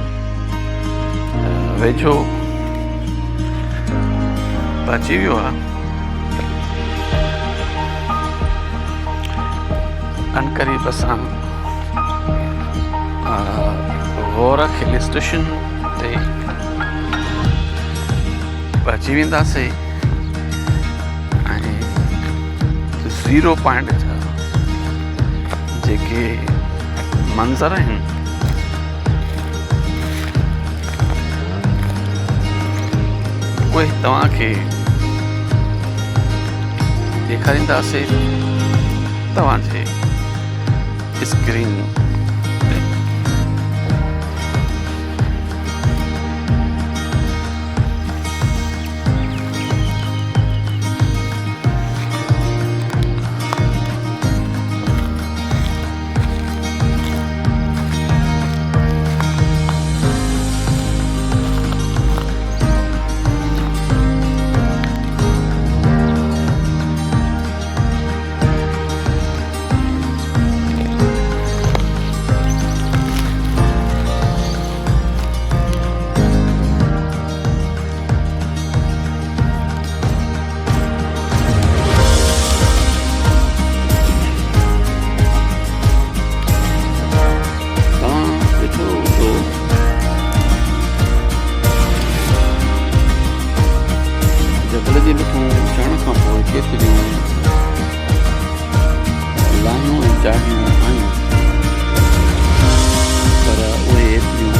Speaker 1: ويجهو پهچي ويو آ انقريب اسان غور اڪيلي اسٽيشن تي پهچي وينداسين ۽ زيرو پوائنٽ جا جيڪي منظر آهن اهي توهان کي ڏيکارينداسي توهان جي اسڪرين تي. توهان ڏٺو هوندو جبل جي مٿان چڙهڻ کان پوء ڪيتريون لاهيون ۽ چاڙهيون آيون پر اهي ايتريون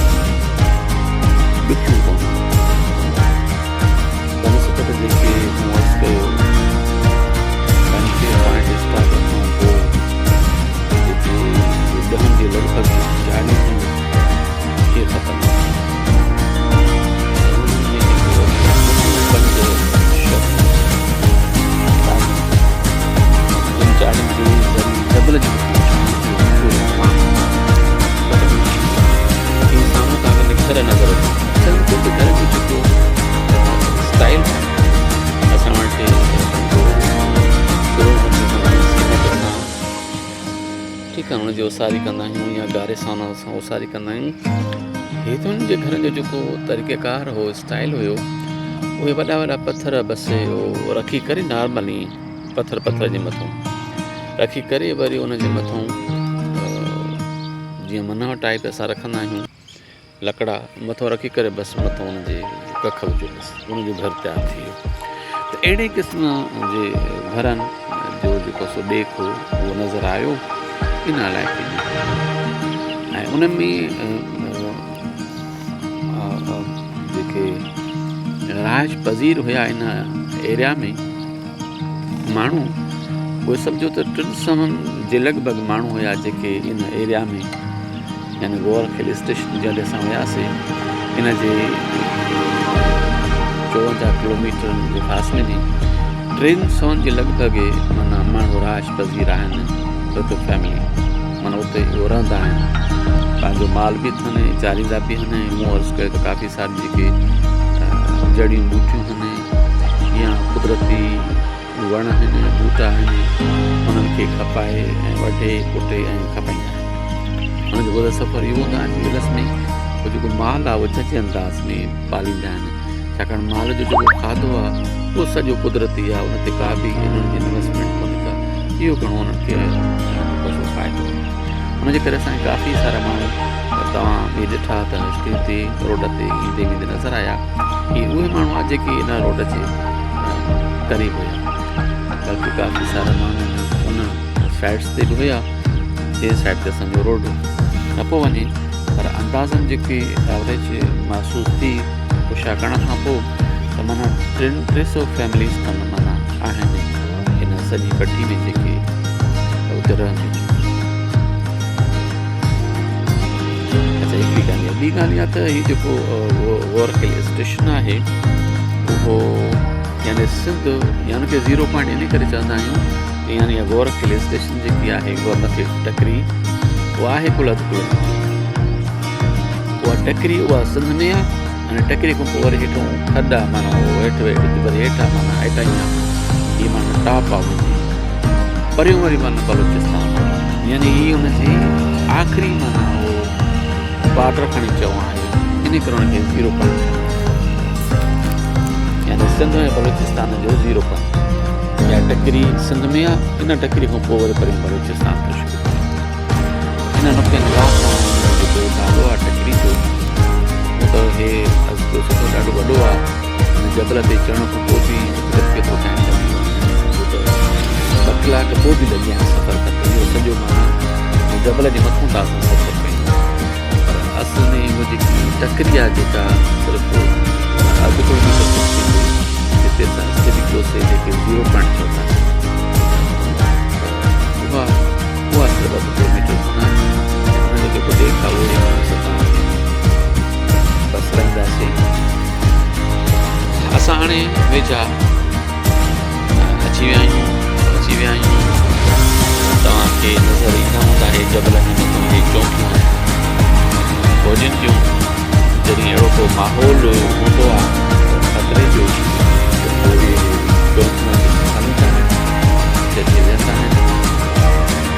Speaker 1: ڏکيون ڪونه. بنسبت جيڪي مون عرض ڪيو پنهنجي پوائنٽ اسٽاپ کان پوء جيڪي ڏهن جي لڳ ڀڳ چاڙهيون هيون اهي ختم ٿي ويون. انهن ۾ هڪ پنج ڇهه جن چاڙهين جي ذريعي جبل جي مٿان چاڙهڻ اهو پورو تمام ختم ٿي ويو. هي سامهون توهان کي گهر نظر اچن ٿا. اصل ۾ ته گهر جو جيڪو اسٽائل اسان وٽ ٺيڪ آهي ان جي اوساري ڪندا آهيون يا گاري سان ان سان اوساري ڪندا آهيون هي ته انهن جي گهرن جو جيڪو طريقه ڪار هو اسٽائل هيو اهي وڏا وڏا پٿر بس اهو رکي ڪري نارمل ائين پٿر پٿر جي مٿو رکي ڪري وري ان جي مٿو جيئن منهه ٽائپ اسان رکندا آهيون لڪڙا مٿو رکي ڪري بس مٿو ان جي ڪک وجهو بس ان جو گهر تيار ٿي ويو ته اهڙي قسم جي گهرن جو جيڪو سو ڏيک هو اهو نظر آيو ان علائقي ۾ ۽ ان ۾ جيڪي رهائش پذير هيا ان ايريا ۾ ماڻهو اهي سمجهو ته ٽن سون جي لڳ ڀڳ ماڻهو هيا جيڪي ان ايريا ۾ يعني گور کيل اسٽيشن جڏهن اسان وياسي ان جي 54 ڪلوميٽرن جي فاصلي ۾ ٽن سون جي لڳ ڀڳ معنيٰ ماڻهو رهائش پذير آهن وٿ فيملي معنيٰ اتي اهو رهندا آهن پنهنجو مال به اٿن چاريندا به آهن مون عرض ڪيو ته ڪافي ساريون جيڪي جڙيون ٻوٽيون آهن يا قدرتي وڻ آهن ٻوٽا آهن انهن کي کپائي ۽ وڍي ڪٽي ۽ کپائيندا آهن ان جو گذر سفر اهو هوندو آهي ويلس ۾ اهو جيڪو مال آهي اهو جهجهي انداز ۾ پاليندا آهن ڇاڪاڻ مال جو جيڪو کاڌو آهي اهو سڄو قدرتي آهي ان تي ڪا به انهن جي انويسٽمينٽ ڪونهي ڪا اهو گهڻو انهن کي جيڪو فائدو آهي ان جي ڪري اسانکي ڪافي سارا ماڻهو توهان به ڏٺا ته رستي تي روڊ تي ايندي ويندي نظر آيا هي اهي ماڻهو آهن جيڪي ان روڊ جي قريب هيا بلڪه ڪافي سارا ماڻهو ان سائيڊس تي به هيا جنهن سائيڊ تي اسانجو روڊ نه پيو وڃي پر اندازن جيڪي ايوريج محسوس ٿي پڇا ڪرڻ کان پوء ته معنيٰ ٽن ٽي سو فيمليز کن معنيٰ آهن هن سڄي پٽي ۾ جيڪي اتي رهن ٿيون. اچا هڪڙي ڳالهه اها ٻي ڳالهه اها ته هي جيڪو غور ڪيل اسٽيشن آهي اهو يعني سنڌ يعني کي زيرو پوائنٽ ان ڪري چوندا آهيون ته يعني غور ڪيل اسٽيشن جيڪي آهي اها مٿي ٽڪري اها آهي ڪل اڌ ڪلوميٽر اها ٽڪري اها سنڌ ۾ آهي ۽ ٽڪري کان پوء وري هيٺون کڏ آهي معنيٰ اهو هيٺ وري هيٺ آهي معنيٰ هيٺان ئي آهي هي معنيٰ ٽاپ آهي ان جي پريون وري معنيٰ بلوچستان آهي يعني هي ان جي آخري معنيٰ اهو بارڊر کڻي چئون آهي ان ڪري ان کي زيرو پوائنٽ چوندا آهن يعني سنڌ ۽ بلوچستان جو زيرو پوائنٽ يا ٽڪري سنڌ ۾ آهي ان ٽڪري کان پوء وري پريون بلوچستان ٿو شروع ٿئي ان نقطي نگاهه سان هن جو جيڪو نالو آهي ٽڪري جو هو ته هي عرض ڪيو سي ته ڏاڍو وڏو آهي هن جبل تي چڙهڻ کان پوء به تقريبن ڪيترو ٽائيم لڳي ويو آهي سمجهو ته ٻه ڪلاڪ پوء به لڳي ويا آهن سفر ڪندي اهو سڄو معنيٰ جبل جي مٿون تان اسان سفر ڪيو پر اصل ۾ اهو جيڪي ٽڪري آهي جيڪا صرف اڌ ڪلوميٽر پٺتي هئي جتي اسان اسٽڊي ڪيوسي جيڪي زيرو پوائنٽ چوندا آهن. ويجها اچي ويا آهيون پهچي ويا آهيون. توهان کي نظر ايندا هوندا هي جبلن جي مٿان هي چوڪيون آهن فوجين جون. جڏهن اهڙو ڪو ماحول هوندو آهي خطري جو ته پوء اهي چوڪيون کڻندا آهن جتي ويهندا آهن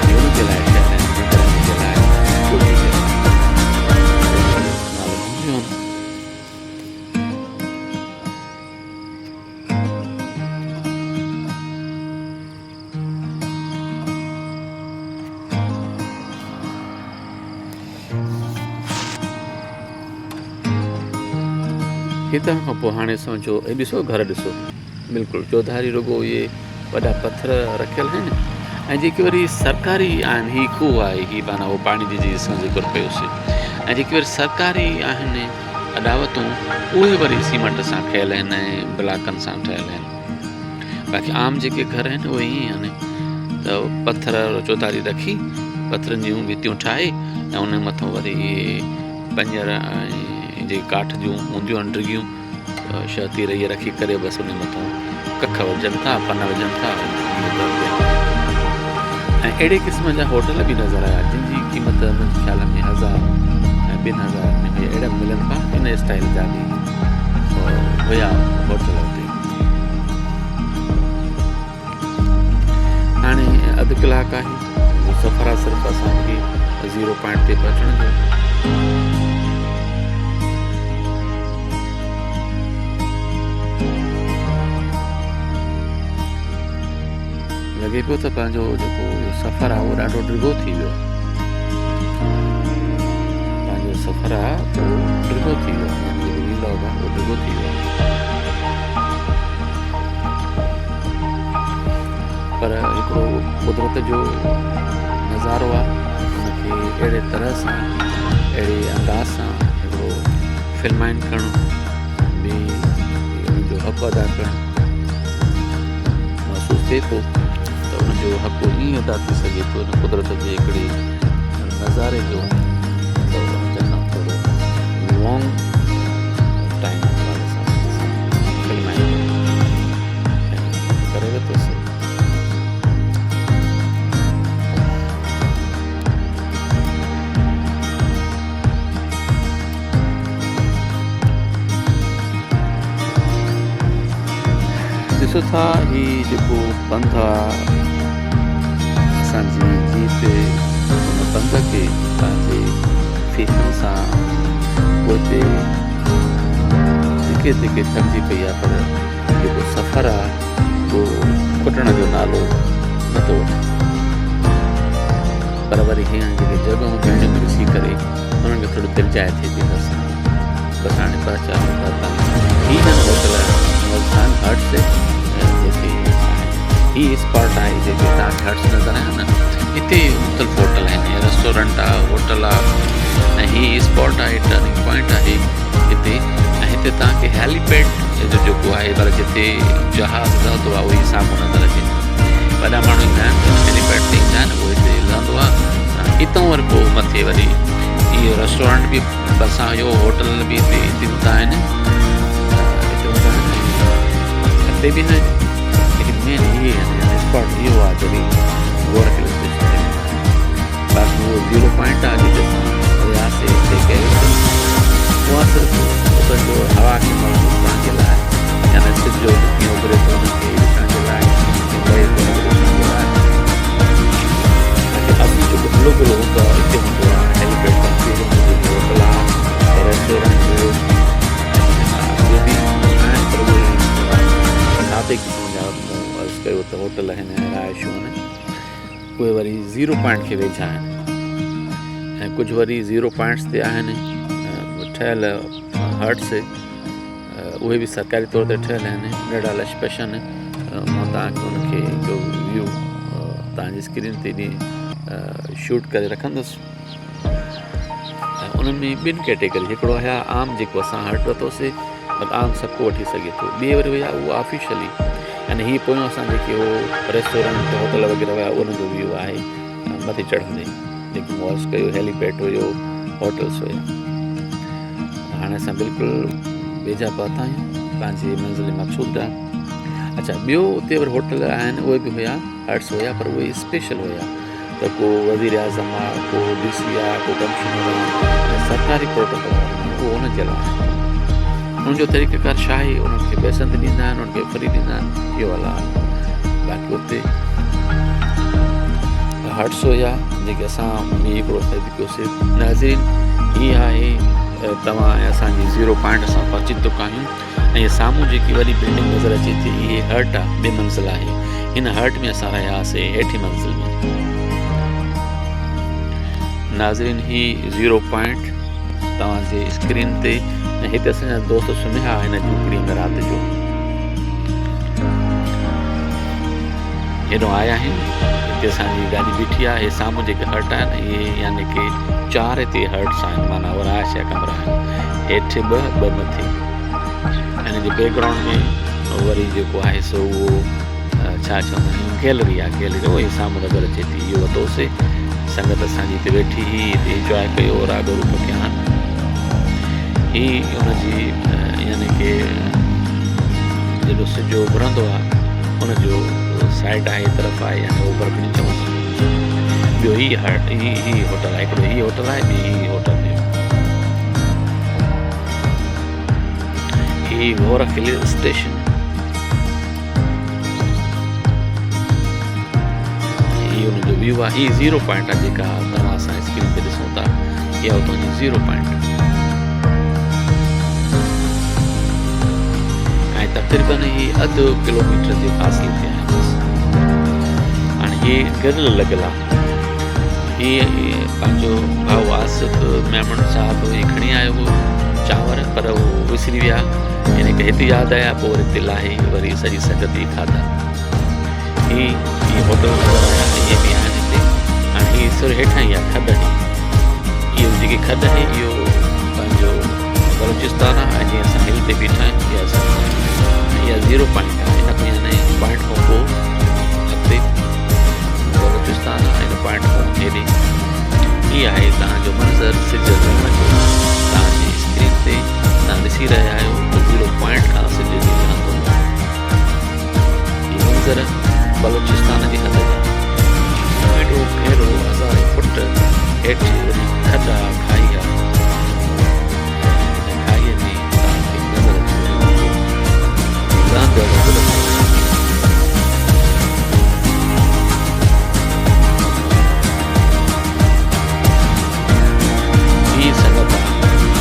Speaker 1: ۽ ان جي لاء ٺهيل آهن نگراني جي لاء چوڪيون جي لاء استعمال هونديون آهن. هتان کان پوء هاڻي سمجهو ۽ ڏسو گهر ڏسو بلڪل چوڌاري رڳو اهي وڏا پٿر رکيل آهن ۽ جيڪي وري سرڪاري آهن هي کوهه آهي هي معنيٰ اهو پاڻي جي جي اسان ذڪر ڪيوسي ۽ جيڪي وري سرڪاري آهن اڏاوتون اهي وري سيمنٽ سان ٺهيل آهن ۽ بلاڪن سان ٺهيل آهن باقي عام جيڪي گهر آهن اهي ائين آهن ته پٿر چوڌاري رکي پٿرن جون ڀتيون ٺاهي ۽ ان مٿان وري اهي پڃر ۽ جيڪي ڪاٺ جون هونديون آهن ڊگهيون شهتير اهي رکي ڪري بس ان مٿان ڪک وجهن ٿا پن وجهن ٿا ۽ اهڙي قسم جا هوٽل به نظر آيا جن جي قيمت منهنجي خيال ۾ هزار ۽ ٻن هزار ۾ هئي اهڙا ملن پيا ان اسٽائل جا به هيا هوٽل اتي. هاڻي اڌ ڪلاڪ آهي سفر آهي صرف اسانکي زيرو پوائنٽ تي پهچڻ جو. لڳي پيو ته پنهنجو جيڪو اهو سفر آهي اهو ڏاڍو ڊگهو ٿي ويو آهي. پنهنجو سفر آهي اهو ڊگهو ٿي ويو آهي يعني جيڪو وي لاگ آهي اهو ڊگهو ٿي ويو آهي. پر هڪڙو قدرت جو نظارو آهي ان کي اهڙي طرح سان اهڙي انداز سان هڪڙو فلمائن ڪرڻ به ان جو حق ادا ڪرڻ محسوس ٿئي ٿو ته ان جو حق ائين ادا ٿي سگهي ٿو ان قدرت جي هڪڙي نظاري جو ته ان تي اسان ٿورو لانگ ٽائيم حوالي سان فلمائن ڪري ورتوسي. ڏسو ٿا هي جيڪو پنڌ آ اسان جي جيپ ان پنڌ کي پنهنجي ڦيٿن سان پوئتي ڌڪي ڌڪي ٿڪجي پئي آ پر جيڪو سفر آ اهو کٽڻ جو نالو نٿو وٺي پر وري هينئر جيڪي جڳهون بلڊنگون ڏسي ڪري انهن کي ٿوري دلجاء ٿئي ٿي ته اسان بس هاڻي پهچا پهتا هي هن هوٽل ملتان هٽس جيڪي هي اسپاٽ آهي جيڪي توهان کي هٽس نظر آيا نه هتي مختلف هوٽل آهن ريسٽورنٽ آهي هوٽل آهي ۽ هي اسپاٽ آهي ٽرننگ پوائنٽ آهي هتي ۽ هتي توهان کي هيلي پيڊ جو جيڪو آهي پر جتي جهاز لهندو آهي اهو ئي سامهون نظر اچي ٿو. وڏا ماڻهو ايندا آهن ته هيلي پيڊ تي ايندا آهن اهو هتي لهندو آهي اتان وري پوء مٿي وري اهو ريسٽورنٽ به ڀرسان هيو هوٽل به هتي هتي هوندا آهن هتي هوندا آهن اڳتي به آهن ليڪن مين هي آهن اسپاٽ اهو آهي جڏهن گورک هل اسٽيشن تي ويندا آهن باقي اهو زيرو پوائنٽ آهي جتي اسان وياسي اتي ڪيوسي اها صرف اتان جو هوا کي محسوس ڪرڻ جي لاء يعني سج جو ڪيئن اڀري ٿو ان کي ڏسڻ جي لاء ڪيئن لهي ٿو ان کي ڏسڻ جي لاء باقي اصل جيڪو هلو گلو هوندو آهي اتي هوندو آهي هيليپيڊ تان پهريون جيڪو هوٽل آهي ريسٽورنٽ هيو ۽ به آهن پر اهي سادي قسم جا مون عرض ڪيو ته هوٽل آهن ۽ رهائشون آهن اهي وري زيرو پوائنٽ کي ويجها آهن ۽ ڪجهه وري زيرو پوائنٽس تي آهن ٺهيل هٽس اهي به سرڪاري طور تي ٺهيل آهن ڏاڍا لش پش آهن مان توهان کي ان کي جو ويو توهان جي اسڪرين تي به شوٽ ڪري رکندس ۽ انهن ۾ ٻن ڪيٽيگري هڪڙو آهي عام جيڪو اسان هٽ ورتوسي مطلب عام سڀ ڪو وٺي سگهي ٿو ٻي وري هيا اهو آفيشلي يعني هي پويون اسان جيڪي هو ريسٽورنٽ هوٽل وغيره هيا ان جو ويو آهي مٿي چڙهندي جيڪي مون عرض ڪيو هيلي پيڊ هيو هوٽلس هيا هاڻي اسان بلڪل ويجها پهتا آهيون پنهنجي منزل مقصود ڏانهن. اڇا ٻيو اتي وري هوٽل آهن اهي به هيا هٽس هيا پر اهي اسپيشل هيا ته ڪو وزير اعظم آ ڪو ڊي سي آ ڪو ڪمشنر آ سرڪاري پروٽوڪول وارو ماڻهو اهو ان جي لاء آهي ان جو طريقه ڪار ڇا آهي انهن کي پئسن تي ڏيندا آهن انهن کي فري ڏيندا آهن اهو الله باقي اتي هٽس هيا جيڪي اسان وڃي هڪڙو خريد ڪيوسي ناظرين هي آهي توهان ۽ اسان جي زيرو پوائنٽ اسان پهچي چڪا آهيون ۽ سامهون جيڪي وڏي بلڊنگ نظر اچي ٿي اهي هرٽ آ ٻي منزل آهي هن هرٽ ۾ اسان رهيا هئاسي هيٺين منزل ۾. ناظرين هي زيرو پوائنٽ توهان جي اسڪرين تي ۽ هتي اسان جا دوست سمهيا هن جهوپڙي ۾ رات جو هيڏو آيا آهن هتي اسان جي گاڏي بيٺي آهي سامهون جيڪي هرٽ آهن اهي يعني ڪي چار هتي هرٽس آهن معنيٰ رهائش جا ڪمرا آهن هيٺ ٻه ٻه مٿي ۽ ان جي بيڪ گرائونڊ ۾ وري جيڪو آهي سو اهو ڇا چوندا آهن گيلري آهي گيلري اهو سامهون نظر اچي ٿي اهو وتوسي سنگت اسان جي هتي ويٺي هئي هتي انجواء ڪيو راڳ روپ ڪيا هي ان جي يعني ڪي جڏو سج اڀرندو آهي ان جو سائيڊ آهي طرف آهي يعني اوڀر کڻي چئون ٻيو هي هي هوٽل آهي هڪڙو هي هوٽل آهي ٻي هي هوٽل هي هي گورک هل اسٽيشن هي ان جو ويو آهي هي زيرو پوائنٽ آهي جيڪا توهان اسان اسڪرين تي ڏسون ٿا اها اتان جي زيرو پوائنٽ ۽ تقريبن هي اڌ ڪلوميٽر جي فاصلي تي آهي بس هاڻي هي گرل لڳل آهي هي پنهنجو ڀاء آصف ميمڻ صاحب هي کڻي آيو هو چانور پر هو وسري ويا يعني ڪي هتي ياد آيا پوء وري هتي لاهي وري سڄي سنگت هي کاڌا هي هي هوٽل نظر آيا اهي به آهن هتي هاڻي هي سر هيٺان ئي آهي کڏ آهي اهو جيڪي کڏ آهي اهو پنهنجو بلوچستان آهي ۽ جيئن اسان هل تي بيٺا آهيون اها اسان اها زيرو پوائنٽ آهي ان کان يعني پوائنٽ کان پوء اڳتي بلوچستان آهي ان پوائنٽ کان هيڏي هي آهي تهان جو منظر سج لهڻ جو تهان جي اسڪرين تي تهان ڏسي رهيا آهيو ته زيرو پوائنٽ کان سج جي لهندو هي منظر بلوچستان جي حد جا ايڏو گهرو هزارين فٽ هيٺ وڏي کڏ آ کائي آ ان کائيء ۾ توهان کي نظر اچي رهيو هوندو لهندڙ قدرت هي سنگت آ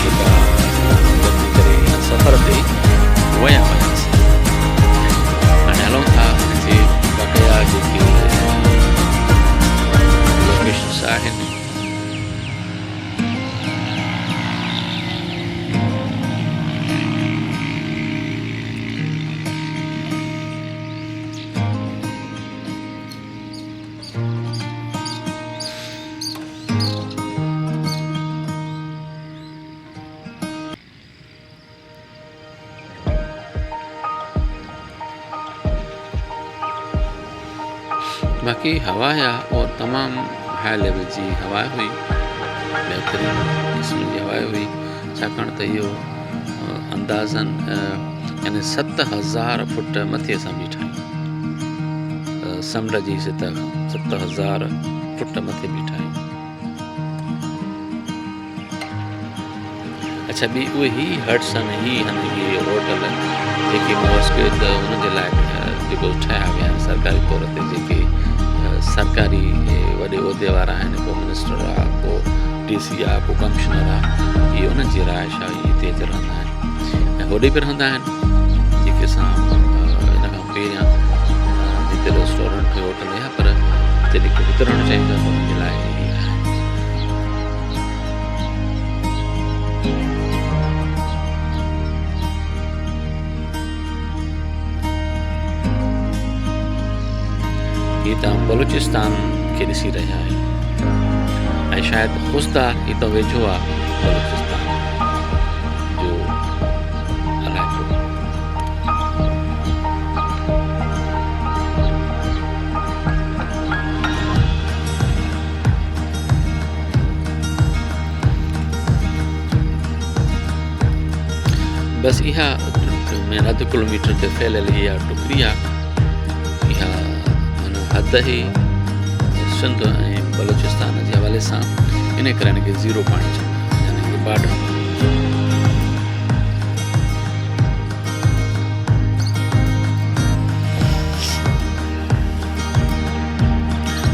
Speaker 1: جيڪا اسان گڏجي ڪري هن سفر تي ويا هياسين. هاڻي هلون ٿا هن جي بقايا جيڪي لوڪيشنس آهن. باقي هوا يا اهو تمام هاء ليول جي هوا هئي بهترين قسم جي هوا هئي ڇاڪاڻ ته اهو اندازن يعني 7000 فٽ مٿي اسان بيٺا آهيون سمنڊ جي سطح کان 7000 فٽ مٿي بيٺا آهيون اڇا ٻي اهي هي هٽس آهن هي آهن اهي هوٽل جيڪي مون عرض ڪيو ته انهن جي لاء جيڪو ٺاهيا ويا آهن سرڪاري طور تي جيڪي سرڪاري وڏي عهدي وارا آهن ڪو منسٽر آهي ڪو ڊي سي آهي ڪو ڪمشنر آهي اهي انهن جي رهائش آهي هتي اچي رهندا آهن ۽ هوڏي به رهندا آهن جيڪي اسان ان کان پهريان جتي ريسٽورنٽ هوٽل هيا پر جڏهن ڪو هت رهڻ چاهيندو آهي ته انهن جي لاء هي آهي. هي توهان بلوچستان کي ڏسي رهيا آهيو ۽ شايد خضدار هي ته ويجهو آهي بلوچستان جو علائقو. بس اها ۾ اڌ ڪلوميٽر تي ڦهليل اها ٽڪري آهي. اها معنيٰ حد هئي سنڌ ۽ بلوچستان جي حوالي سان ان ڪري هن کي زيرو پوائنٽ چوندا آهن يعني هي بارڊر.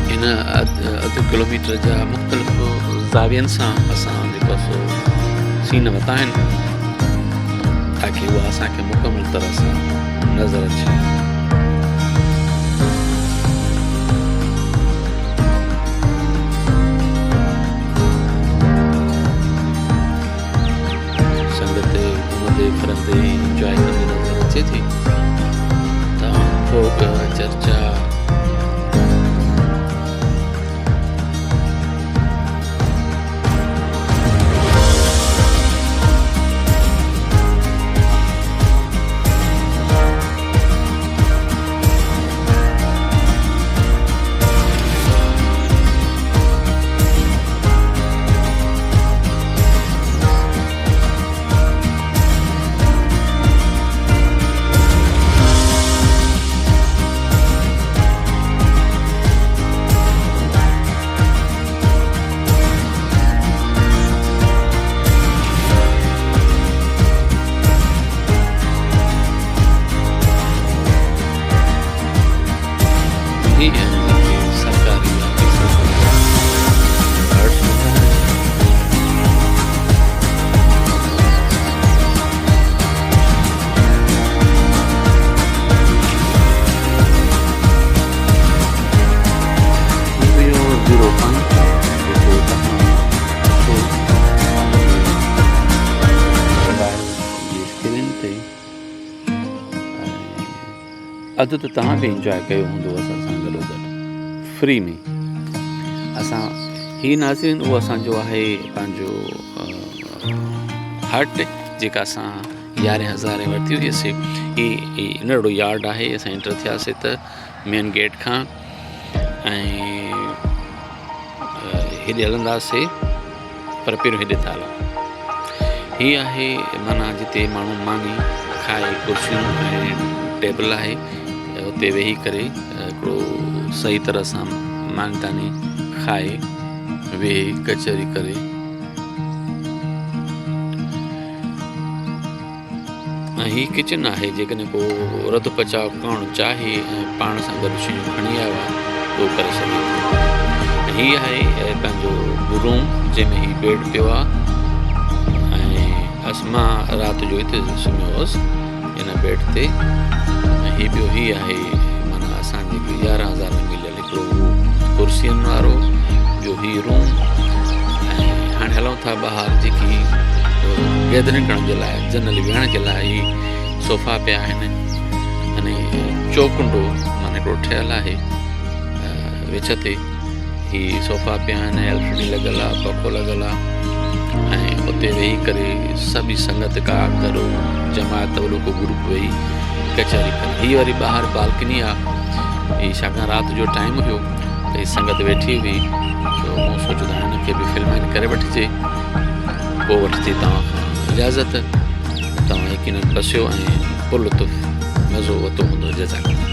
Speaker 1: هن اڌ ڪلوميٽر جا مختلف زاوين سان اسان جيڪو سو سين ورتا آهن تاڪي اها اسان کي مڪمل طرح سان نظر اچي. سنگت گهمندي ڦرندي انجواء ڪندي نظر اچي ٿي. تمام ڀوڳ چرچا. هي آهن جيڪي سرڪاري آفيسر گارڊز هوندا آهن. هي هيو زيرو پوائنٽ جيڪو توهان ڏٺو موبائل جي اسڪرين تي اڌ ته توهان به انجواء ڪيو هوندو اسان سان گڏو گڏ فري ۾ اسان هي ناظرين اهو اسان جو آهي پنهنجو هٽ جيڪا اسان يارهين هزارين ورتي هئي سي هي ننڍڙو يارڊ آهي اسان انٽر ٿياسي ته مين گيٽ کان ۽ هيڏي هلنداسي پر پهريون هيڏي ٿا هلون. هي آهي معنيٰ جتي ماڻهو ماني کائي ڪرسيون ۽ ٽيبل آهي اتي ويهي ڪري هڪڙو صحيح طرح سان ماني تاني کائي ويهي ڪچهري ڪري. ۽ هي ڪچن آهي جيڪڏهن ڪو رڌ پچاء ڪرڻ چاهي ۽ پاڻ سان گڏ شيون کڻي آيو آهي ته اهو ڪري سگهي ٿو ۽ هي آهي پنهنجو روم جنهن ۾ هي بيڊ پيو آهي ۽ اسمان رات جو هتي سمهيو هوس هن بيڊ تي ۽ هي ٻيو هي آهي معنيٰ اسان جي 11000 ۾ مليل هڪڙو هو ڪرسين وارو ٻيو هي روم ۽ هاڻي هلون ٿا ٻاهر جيڪي گيدرنگ ڪرڻ جي لاء جنرلي ويهڻ جي لاء هي صوفا پيا آهن يعني چوڪنڊو معنيٰ هڪڙو ٺهيل آهي وچ تي هي صوفا پيا آهن ايل سي ڊي لڳل آهي پکو لڳل آهي ۽ اتي ويهي ڪري سڀ سنگت ڪا گڏو جماعت وڏو ڪو گروپ ويهي ڪچهري ڪري هي وري ٻاهر بالڪني آهي هي ڇاڪاڻ رات جو ٽائيم هيو ته هي سنگت ويٺي هئي سو مون سوچيو ته هن کي به فلمائن ڪري وٺجي پوء وٺجي توهان کان اجازت توهان يقينن پسيو ۽ پر لطف مزو ورتو هوندو جزاڪ الله.